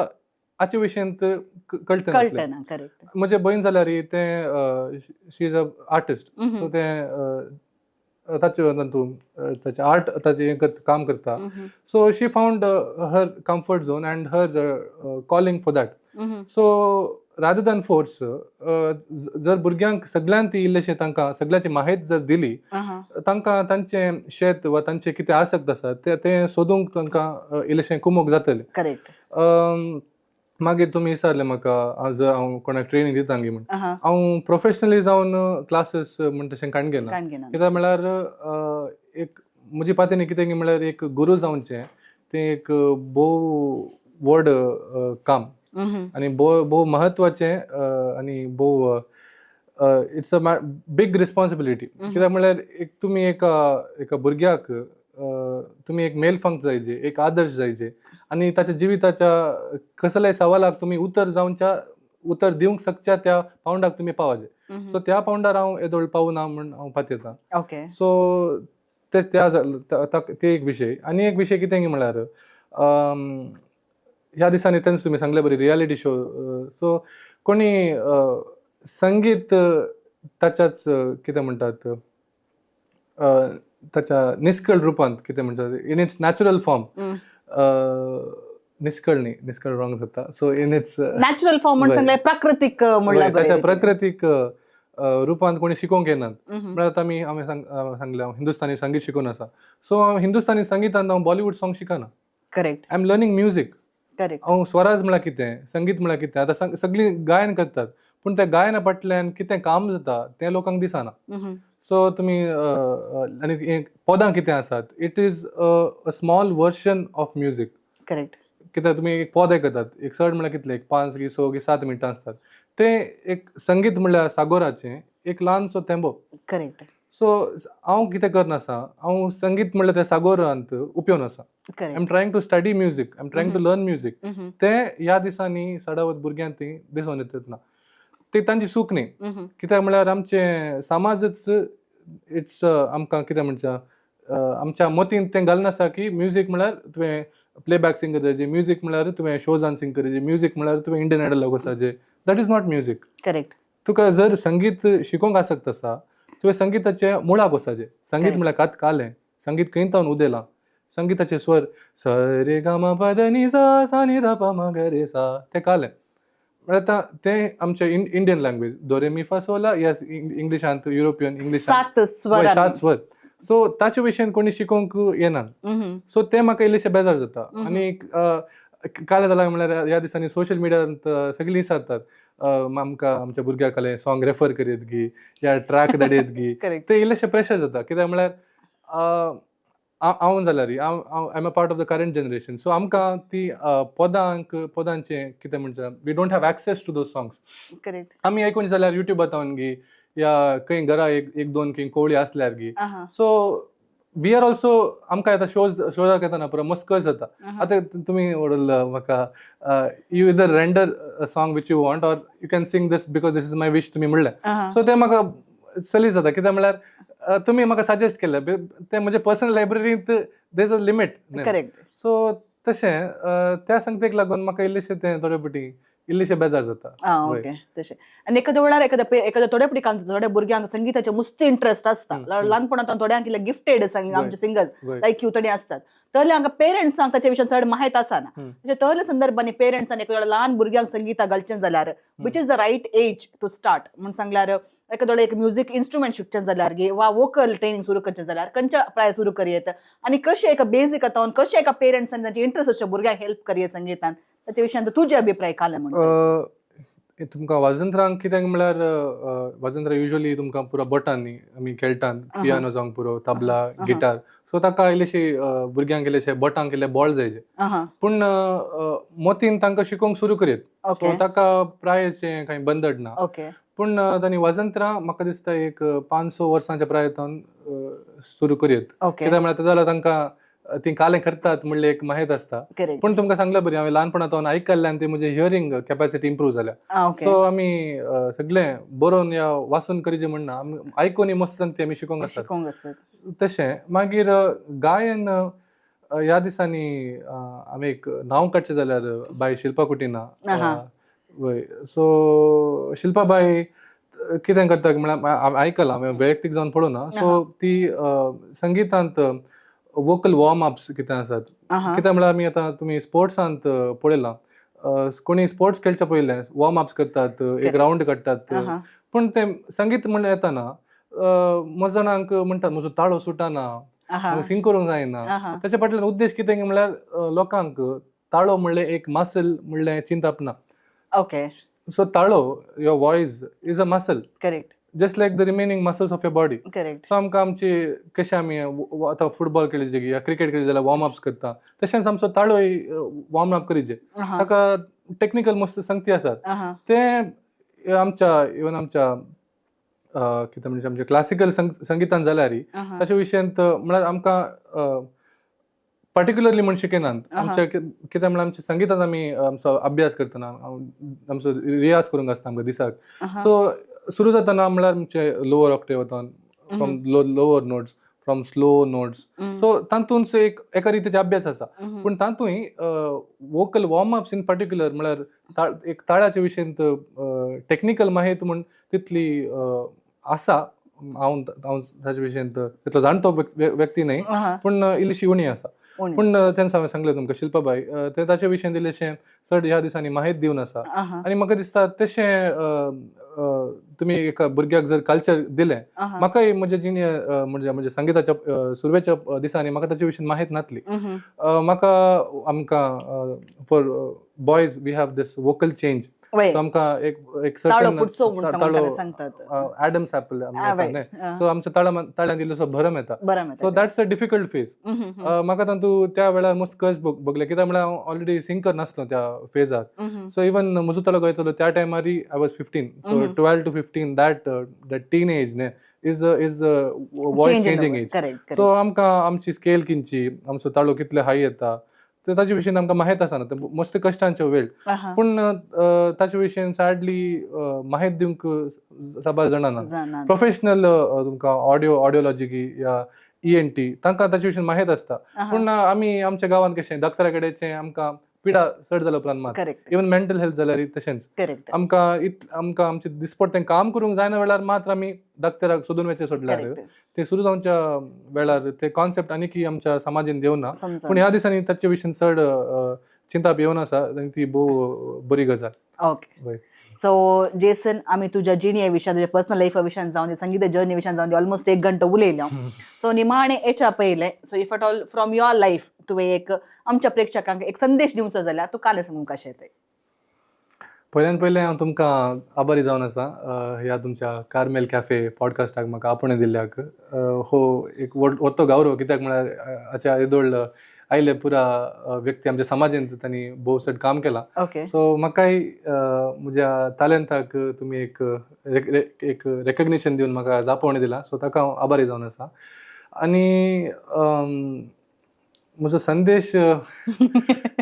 हाचे विशयंत कळटें नासलें. कळटा ना, करेक्ट. म्हजें भयण जाल्यार तें she is a artist, so तें ताचे तातूंत ताचें आर्ट ताचें हें करता, काम करता. So she found her comfort zone and her calling for that. So rather than force, जर भुरग्यांक सगळ्यांत ती इल्लेशें तांकां सगळ्याची माहिती जर दिली, तांकां तांचें शेत वा तांचें कितें आसक्त आसा तें तें सोदूंक तांकां इल्लेशें कुमोक जातलें. मागीर तुमी विचारलें म्हाका, आज हांव कोणाक ट्रेनींग दिता गी म्हण. हांव प्रोफेशनली जावन क्लासीस म्हण तशें काण घेना. काण घेना. कित्याक म्हळ्यार एक म्हजी पातीन कितें गी म्हळ्यार एक गुरू जावचें तें एक भोव व्हड काम आनी भोव भोव म्हत्वाचें आनी भोव it's a big responsibility. कित्याक म्हळ्यार एक तुमी एका एका भुरग्याक तुमी एक मेलफंक जायजे, एक आदर्श जायजे आनी ताच्या जिविताच्या कसल्याय सवालाक तुमी उतर जावच्या, उतर दिवंक शकच्या त्या पावंडाक तुमी पावाजे. सो त्या पावंडार हांव येदोळ पावना म्हण हांव पातयेतां. सो ते त्या ते एक विशय. आनी एक विशय कितें म्हळ्यार ह्या दिसांनी तेंच तुमी सांगले बरी रियलिटी शो, सो कोणी संगीत ताच्याच कितें म्हणटात, ताच्या निस्कळ रुपांत, कितें म्हणटात, इन it's natural form, निस्कळ न्ही, निस्कळ रॉंग जाता, so in it's natural form म्हण सांगलें, प्राकृतीक म्हणल्यार. ताच्या प्राकृतीक रुपांत कोणी शिकोवंक येनात. म्हळ्यार आतां आमी हांवें सांगलें, हांव हिंदुस्तानी संगीत शिकून आसा, सो हांव हिंदुस्तानी संगितान हांव बॉलिवूड सॉंग शिकना. I am learning music. हांव स्वराज म्हळ्यार कितें, संगीत म्हळ्यार कितें, आतां सगळीं गायन करतात, पूण त्या गायना फाटल्यान कितें काम जाता तें लोकांक दिसना. सो तुमी आनी हें पदां कितें आसात, it is a small version of music. कित्याक तुमी एक पद आयकतात, एक चड म्हळ्यार कितलें, एक 5 गी 6 गी 7 मिनटां आसतात. तें एक संगीत म्हळ्यार सागोराचें एक ल्हानसो थेंबो. सो हांव कितें करना आसा, हांव संगीत म्हळ्यार त्या सागोरांत उपयोन आसा. I am trying to study music, I am trying to learn music. तें ह्या दिसांनी सडावत भुरग्यांक ती दिसून येतात ना, ती तांची चूक न्ही. कित्याक म्हळ्यार आमचें समाजच it's आमकां कितें म्हणच्या, आमच्या मतींत तें घालनासा की म्युजीक म्हळ्यार तुवें प्लेबॅक सिंगर जायचे, म्युजीक म्हळ्यार तुवें शोजान सिंग करचें, म्युजीक म्हळ्यार तुवें इंडियन आयडलाक वचपाचें. That is not music. तुका जर संगीत शिकोवंक आसक्त आसा, तुवें संगिताचे मुळाक वचपाचें. संगीत म्हळ्यार कात कालें, संगीत खंय तावन उदेलां, संगिताचे स्वर स रे ग म प ध नि सा सा नि ध प म ग रे सा, तें कालें. म्हळ्यार आतां तें आमचें इंडियन लँग्वेज दो रे मी फा सो ला, येस, इंग्लिशांत, युरोपियन इंग्लिशांत सात स्वर. सात स्वर. सो ताचे विशयान कोणी शिकोवंक येना. सो तें म्हाका इल्लेशें बेजार जाता. आनी कालें जालां म्हळ्यार ह्या दिसांनी सोशल मिडियांत सगळीं विचारतात, आमकां आमच्या भुरग्याक सॉंग रेफर करयत गी या ट्रॅक धाडयत गी. ते इल्लेशें प्रेशर जाता, कित्याक म्हळ्यार हांव जाल्यार हांव I am a part of the current generation, so आमकां ती पदांक पदांचें कितें म्हणटा, we don't have access to those songs. आमी आयकून जाल्यार युट्यूबार गी या खंय घरा एक एक दोन खंय कोवळी आसल्यार गी. सो We are also, आमकां आतां शोज शोजाक येतना पुरो मस्कज जाता. आतां तुमी ओडल म्हाका, you either render a song which you want or you can sing this because this is my wish, तुमी म्हणलें. सो तें म्हाका सलीस जाता, कित्याक म्हणल्यार तुमी म्हाका सजेस्ट केलें तें म्हजे personal लायब्ररींत there is a limit. So तशें त्या संगतेक लागून म्हाका इल्लेशें तें थोडे फावटी इल्लेशें बेजार जाता. आं, ओके, तशें. आनी एखाद्या वेळार एखाद्या थोड्या पटी काम जाता, थोड्या भुरग्यांक संगीताचे मुस्त इंट्रस्ट आसता ल्हानपणांत, थोड्यांक इल्ले गिफ्टेड आमचे सिंगर्स लायक you थोडे असतात, तर हांगा पेरंट्सांक ताच्या विशयान चड माहित आसना. म्हणजे तसल्या संदर्भांनी पेरंट्सांनी एखाद्या ल्हान भुरग्यांक संगीता घालचें जाल्यार which is the right age to start म्हूण सांगल्यार, एखादो एक म्युझिक इन्स्ट्रुमेंट शिकचें जाल्यार गे वा वोकल ट्रेनिंग सुरू करचें जाल्यार खंयच्या प्राय सुरू करयेत आनी कशें एका बेजीक आतां कशें एका पेरंट्सान तांचे इंट्रस्ट आसच्या भुरग्यांक हेल्प करयेत संगीतान, ताच्या विशयान तुजे अभिप्राय काले म्हणटा? तुमकां वाजंत्रांक कित्याक म्हणल्यार वाजंत्रां युजली तुमकां पुरो बोटांनी आमी खेळटात, पियानो जावंक पुरो, तबला, गिटार. सो ताका इल्लेशी भुरग्यांक इल्लेशे बोटांक इल्ले बळ जायचे, पूण मोतीन तांकां शिकोवंक सुरू करयत. सो ताका प्रायेचें कांय बंधन ना. पूण तांणी वाजंत्रां म्हाका दिसता एक 5-6 वर्सांच्या प्रायेतान सुरू करयत, कित्याक म्हळ्यार तें जाल्यार तांकां ती कालें करतात म्हणलें एक माहीत आसता. पूण तुमकां सांगल्या बरी, हांवें ल्हानपणांत आयकल्ल्यान ती म्हजी हियरींग कॅपॅसिटी इम्प्रूव जाल्या. सो आमी सगळें बरोवन या वाचून करीचे म्हणना, आमी आयकून मस्त ती आमी शिकोंक आसतात. शिकोंक आसत. तशें मागीर गायन, ह्या दिसांनी आमी एक नांव काडचें जाल्यार बाय शिल्पा कुटिना. वय, सो शिल्पा बाय कितें करता म्हळ्यार, हांवें आयकलां, हांवें वैयक्तीक जावन पळोवना. सो ती संगितांत वोकल वॉर्म अप्स कितें आसात, कित्याक म्हळ्यार आमी आतां तुमी स्पोर्ट्सांत पळयलां, कोणी स्पोर्ट्स खेळच्या पयलें वॉर्म अप्स करतात, एक रावंड काडटात. पूण तें संगीत म्हणल्यार येतना मज जाणांक म्हणटात, म्हजो ताळो सुटना, सिंग करूंक जायना. ताच्या फाटल्यान उद्देश कितें म्हणल्यार लोकांक ताळो म्हणलें एक मसल म्हणलें चिंतप ना. सो ताळो, your voice is a muscle, just like the remaining muscles of your body. So आमकां आमची कशें आमी आतां फुटबॉल खेळचे या क्रिकेट खेळचे जाल्यार वॉर्म अप्स करता, तशेंच आमचो ताळोय वॉर्म अप करीचे. ताका टेक्निकल मस्त संगती आसात. ते आमच्या इवन आमच्या कितें म्हणजे आमच्या क्लासिकल संगितान जाल्यार ताच्या विशयांत म्हळ्यार आमकां पर्टिक्युलरली म्हण शिकयनात. आमच्या कितें म्हळ्यार आमच्या संगितान आमी आमचो अभ्यास करतना, आमचो रियाज करूंक आसता आमकां दिसाक. सो सुरू जाताना म्हळ्यार आमचे लोवर ऑक्टेव वतान, from lower notes, from slow notes. So तातूंत एक एका रितीचे अभ्यास आसा, पूण तातूंय vocal warm ups in particular म्हळ्यार एक ताळ्याच्या विशयंत टेक्निकल माहित म्हूण तितली आसा. हांव हांव ताच्या विशयंत तितलो जाणतो व्यक्ती न्हय, पूण इल्लीशी उणी आसा. पूण तेन्ना हांवें सांगलें तुमकां, शिल्पाबाई ते ताच्या विशयंत इल्लेशें चड ह्या दिसांनी माहित दिवन आसा. आनी म्हाका दिसता तशें तुमी एका भुरग्याक जर कल्चर दिलें, म्हाकाय म्हज्या जिणे म्हणजे म्हज्या संगिताच्या सुरवेच्या दिसांनी म्हाका ताचे विशीं माहित नासली. म्हाका आमकां for boys we have this vocal change. आमकां एक एक ताळो पुटचो म्हूण सांगतात. ऍडम्स ऍपल, सो आमच्या ताळ्या ताळ्यांत इल्लोसो भरम येता. So that's a difficult phase. म्हाका तातूंत त्या वेळार मस्त कस भोगले, कित्याक म्हळ्यार हांव ऑलरेडी सिंग नासलो त्या फेजार. सो इवन म्हजो ताळो गायतलो त्या टायमार I was 15, so 12 to 15, that teen age न्ही, is the voice changing age. So आमकां आमची स्केल किंची, आमचो ताळो कितले हाय येता, ते ताचे विशीं आमकां माहित आसना. ते मस्त कश्टांचे वेळ, पूण ताचे विशीं सॅडली माहित दिवंक साबार जाणां ना. प्रोफेशनल तुमकां ऑडियोलॉजी या ईएनटी, तांकां ताचे विशीं माहित आसता. पूण आमी आमच्या गांवांत कशें डॉक्टरा कडेन आमकां पिडा चड जाल्या उपरांत मात, इवन मेंटल हेल्थ जाल्यार तशेंच, आमकां आमकां आमचे दिसपट तें काम करूंक जायना वेळार मात्र आमी डॉक्टराक सोदून वचचें सोडल्यार ते सुरू जावच्या वेळार ते कॉन्सेप्ट आनीक आमच्या समाजीन येवना. पूण ह्या दिसांनी ताचे विशीं चड चिंताप येवन आसा आनी ती भोव बरी गजाल. ओके, सो जेसन, आमी तुज्या जिणे विशयान, तुज्या पर्सनल लायफा विशयान जावन दी, संगीत जर्नी विशयान जावन दी, ऑलमोस्ट एक घंटो उलयलो. सो निमाणे हेच्या पयलें, so if at all from your life तुवें एक आमच्या प्रेक्षकांक एक संदेश दिवचो जाल्यार तूं कालें सांगूंक कशें येतय? पयल्यान पयलें हांव तुमकां आभारी जावन आसा ह्या तुमच्या कार्मेल कॅफे पॉडकास्टाक म्हाका आपोवणें दिल्ल्याक. हो एक व्हडलो गौरव, कित्याक म्हळ्यार हाच्या येदोळ आयले पुरा व्यक्ती आमच्या समाजेंत तांणी भोव चड काम केलां. सो म्हाकाय म्हज्या तालेंताक तुमी एक एक रेकग्निशन दिवन म्हाका आपोवणें दिलां, सो ताका हांव आभारी जावन आसा. आनी म्हजो संदेश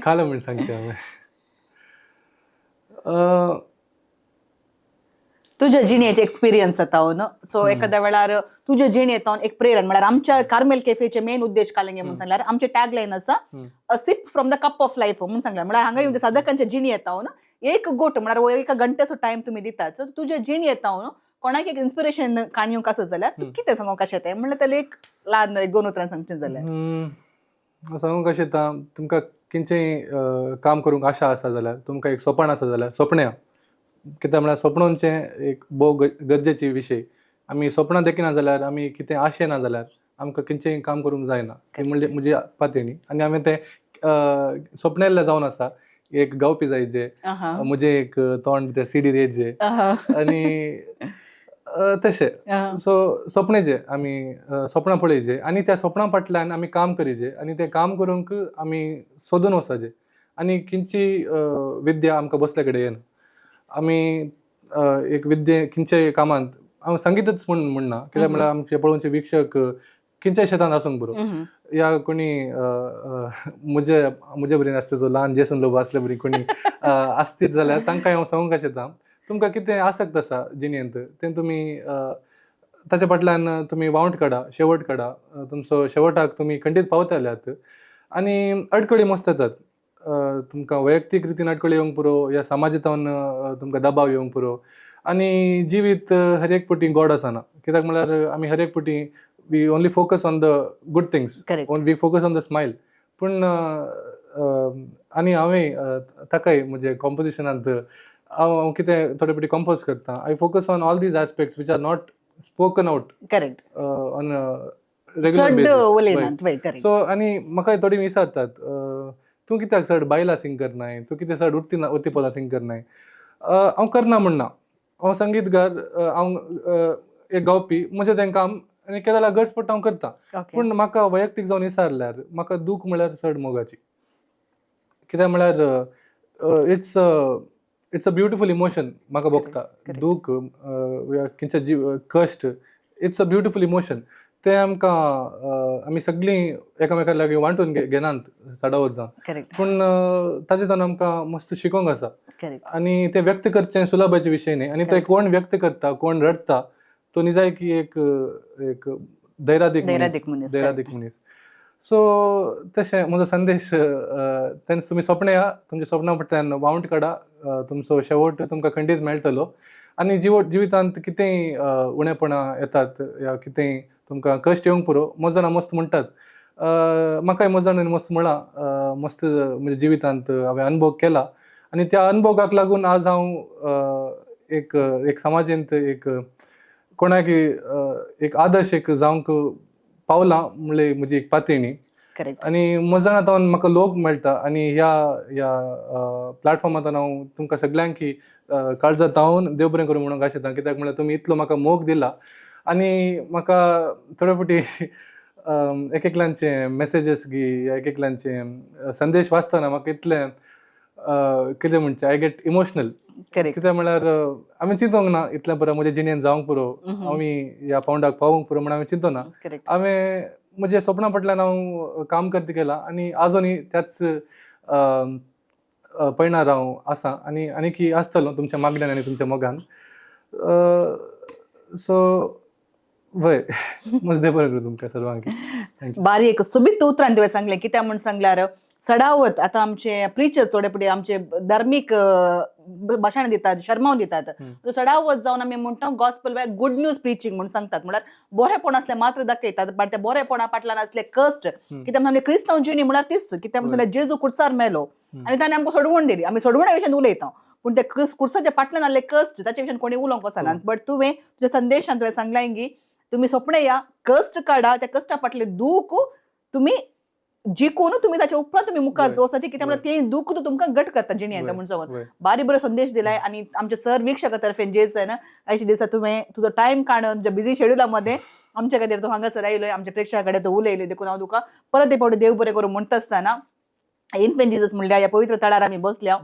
खालो म्हण सांगचें हांवें. तुज्या जिणेचे एक्सपिरियन्स जाता न्हू, सो एखाद्या वेळार तुज्या जिणेंत एक प्रेरण, म्हळ्यार आमच्या कार्मेल कॅफेचे मेन उद्देश कालेंगे म्हणून सांगल्यार आमचे टॅग लायन आसा, "A sip from the cup of life" म्हणून सांगल्यार, म्हळ्यार हांगा येवन साधकांच्या जिणेंत न्हू एक गोट, म्हळ्यार हो एका घंट्याचो टायम तुमी दितात. सो तुज्या जिणेंत न्हू कोणाक एक इन्स्पिरेशन काणी येवंक आसत जाल्यार तूं कितें सांगूंक कशें तें, म्हणल्यार त्याला एक ल्हान एक दोन उतरां सांगचें जाल्यार? हांव सांगूंक कशें येता, तुमकां किंचेय काम करूंक आशा आसा जाल्यार, तुमकां एक सोपाण आसा जाल्यार सोपण्या, कित्याक म्हळ्यार सोपणोंचें एक भोव गरजेची विशय. आमी सोपणां देखिना जाल्यार, आमी कितें आशेना जाल्यार आमकां खंयचेंय काम करूंक जायना. ती म्हणली म्हजी पातयणी आनी हांवें तें सोपणेल्लें जावन आसा. एक गावपी जाय जे म्हजें एक तोंड ते सिडीर येजे आनी तशें. सो सपनेचे आमी सपनां पळयचे आनी त्या सपनां फाटल्यान आमी काम करीचे आनी तें काम करूंक आमी सोदून वचपाचें. आनी खंयची विद्या आमकां बसले कडेन येना. आमी एक विद्ये खंयच्याय कामांत, हांव संगीतच म्हूण म्हणना, कित्याक म्हळ्यार आमचे पळोवचे वीक्षक खंयच्याय शेतांत आसूंक पुरो, या कोणी म्हजे म्हजे बरें आसता तो ल्हान जेसन लोबो आसले बरी कोणी आसतीत जाल्यार तांकां हांव सांगूंक येता, तुमकां कितें आसक्त आसा जिणेंत तें तुमी ताच्या फाटल्यान तुमी वावंट काडा, शेवट काडा. तुमचो शेवटाक तुमी खंडीत पावतल्यात. आनी अडकळी मस्त येतात, तुमकां वैयक्तीक रितीन अडकळी येवंक पुरो या समाजांत तुमकां दबाव येवंक पुरो. आनी जिवीत हर एक पटी गोड आसना, कित्याक म्हळ्यार आमी हर एक पटी we only focus on the good things. Correct We focus on the smile. पूण आनी हांवें ताकाय म्हजे कॉम्पोजिशनांत हांव हांव कितें थोडे पटी कंपोज करता, I focus on all these aspects which are not spoken out correct on regular चड बेसीस. उलयनात, वय, करेक्ट. सो आनी म्हाका थोडी विचारतात, तूं कित्याक चड बायलां सिंग करनाय, तूं कितें चड उडती उडती पदां सिंग करनाय? हांव करना म्हणना. हांव संगीतकार, हांव एक गावपी, म्हजें तें काम आनी केन्ना जाल्यार गरज पडटा हांव करता. पूण म्हाका वैयक्तीक जावन विचारल्यार म्हाका दूख म्हळ्यार चड मोगाची, कित्याक म्हळ्यार it's a beautiful emotion म्हाका भोगता. दूख खंयच्या जीव कश्ट, it's a beautiful emotion. तें आमकां आमी सगळीं एकामेका लागीं वांटून घेनात चडावत जावन. पूण ताजे जावन आमकां मस्त शिकोंक आसा. आनी तें व्यक्त करचें सुलभाचे विशय न्ही. आनी ते कोण व्यक्त करता, कोण रडटा, तो निजायकी एक एक धैरादीक मनीस. धैरादीक मनीस. धैरादीक मनीस. सो तशें म्हजो संदेश तेन्ना तुमी सपन या, तुमच्या सपना फाटल्यान वावंट काडा, तुमचो शेवट तुमकां खंडीत मेळटलो. आनी जिवितांत कितेंय उणेपणां येतात या कितेंय तुमकां कश्ट येवंक पुरो, मजाणां मस्त म्हणटात, म्हाकाय मजाणांनी मस्त म्हळां, मस्त म्हज्या जिवितांत हांवें अनुभव केला आनी त्या अनुभवाक लागून आज हांव एक एक समाजेंत एक कोणाक एक आदर्श एक जावंक पावलां म्हणले म्हजी एक पातयणी. आनी मजाणां तावन म्हाका लोक मेळटा आनी ह्या ह्या प्लॅटफॉर्मांतल्यान हांव तुमकां सगल्यांकी काळजांत तावन देव बरें करूं म्हणूंक आशेता, कित्याक म्हळ्यार तुमी इतलो म्हाका मोग दिला. आनी म्हाका थोडे फावटी एक एकल्यांचे मॅसेजीस गी एक एकल्यांचे संदेश वाचतना म्हाका इतलें कितें म्हणचें, I get emotional. कित्याक म्हळ्यार हांवें चिंतोंक ना इतलें बरें म्हज्या जिणेंत जावंक पुरो, आमी ह्या पावंडाक पावूंक पुरो म्हण हांवें चिंतो ना. हांवें म्हज्या सपना फाटल्यान हांव काम करत गेला आनी आजूनय त्याच पयणार हांव आसा आनी आनीकी आसतलो तुमच्या मागण्यान आनी तुमच्या मोगान. सो वय, म्हज देव बरें करूं तुमकां सर्वांक. Thank you. बारीक सोबीत उतरान तुवें सांगलें. कित्याक म्हूण सांगल्यार चडावत आतां आमचे प्रिचर थोडे पडे आमचे धार्मीक भाशण दितात, शर्माव दितात. चडावत जावन आमी म्हणटा गॉस्पल गुड न्यूज प्रिचींग म्हूण सांगतात, म्हळ्यार बरेपण असलें मात्र दाखयतात, बट ते बरेपणा फाटल्यान असले कश्ट. कित्याक म्हणल्यार क्रिस्तांव जिणी म्हळ्यार तीच. कित्याक म्हणल्यार जेजू कुर्सार मेलो आनी ताणें आमकां सोडवण दिली. आमी सोडवणा विशयान उलयता, पूण ते कुर्साच्या फाटल्यान आसले कश्ट ताच्या विशयान कोणी उलोवंक वचना. बट तुवें तुज्या संदेशान तुवें सांगलें की तुमी सपने या, कश्ट काडा, त्या कश्टा फाटले दूख तुमी जिखून तुमी ताच्या उपरांत तुमी मुखार वचपाचें. कित्याक म्हणल्यार तें दूख तुमकां घट करता जिणेंत म्हूण सांगून बारी बरो संदेश दिलाय. आनी आमच्या सर वीक्षका तर्फेन जेसन आयच्या दिसा तुवें तुजो टायम काडून तुज्या बिजी शेड्युला मध्ये आमच्या खातीर तूं हांगासर आयलोय, आमच्या प्रेक्षकां कडेन तूं उलयली, देखून हांव तुका परत एक फावटी देव बरें करूं म्हणटा आसतना इन्फेंट जिजस म्हणल्यार ह्या पवित्र तळार आमी बसल्या.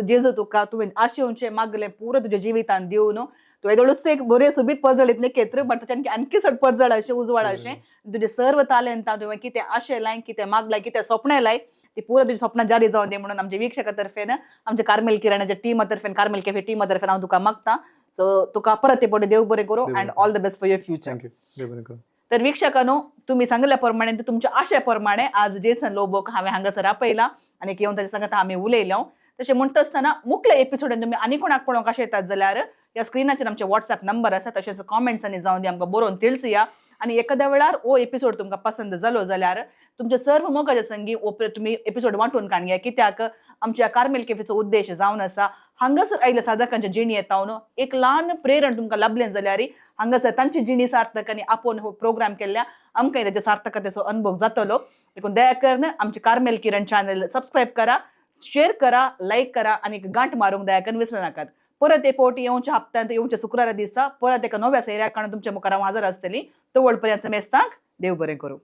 जेजू तुका तुवें आशेवचें मागलें पुरो तुज्या जिवितान दिवन तूं येदोळूच एक बरें सोबीत परजळीत नेकेत्र, बट ताच्या आणखी आणखी चड परजळ अशें, उजवाड अशें. तुजें सर्व तालेंत तुवें कितें आशेलाय, कितें मागलाय, कितें स्वप्नेलाय, ती पुरो तुजी स्वप्नां जारी जावन दी म्हणून आमच्या वीक्षका तर्फेन, आमच्या कार्मेल किरणाच्या टीमा तर्फेन, कार्मेल कॅफे टीमा तर्फेन हांव तुका मागता. सो तुका परत ते पडे देव बरें करूं देव अँड बरें. All the best for your future. Thank you, देव बरें करूं. तर वीक्षकांनो, तुम्ही सांगितल्या प्रमाणे, तुमच्या आशेप्रमाणे आज जेसन लोबोक हांवें हांगासर आपयला आनी येवन ताच्या सांगात आमी उलयलो. तशें म्हणटा आसतना मुखल्या एपिसोडान तुमी आनी कोणाक पळोवंक अशें येतात जाल्यार ह्या स्क्रिनाचेर आमचे वॉट्सॅप नंबर आसा. तशेंच कॉमेंट्सांनी जावन दी, आमकां बरोवन तिळसया. आनी एखाद्या वेळार हो एपिसोड तुमकां पसंत जालो जाल्यार तुमच्या सर्व मोगाच्या संगी हो तुमी एपिसोड वांटून काडया, कित्याक आमच्या कार्मेल कॅफेचो उद्देश जावन आसा हांगासर आयिल्ल्या साधकांच्या जिणेंत येतावन एक ल्हान प्रेरण तुमकां लाभलें जाल्यार हांगासर तांची जिणी सार्थक आनी आपोवन हो प्रोग्राम केल्ल्या आमकां ताच्या सार्थकतेचो अनुभव जातलो. देखून दया करून आमचे कार्मेल किरण चॅनल सबस्क्रायब करा, शेअर करा, लायक करा आनी गांठ मारूंक दया करून विसरू नाकात. परत एक फावटी येवच्या हप्त्यांत, येवच्या शुक्रारा दिसा परत एका नव्या सैऱ्याक काडून तुमच्या मुखार हांव हजर आसतली. तवळ पर्यंत समेस्तांक देव बरें करूं.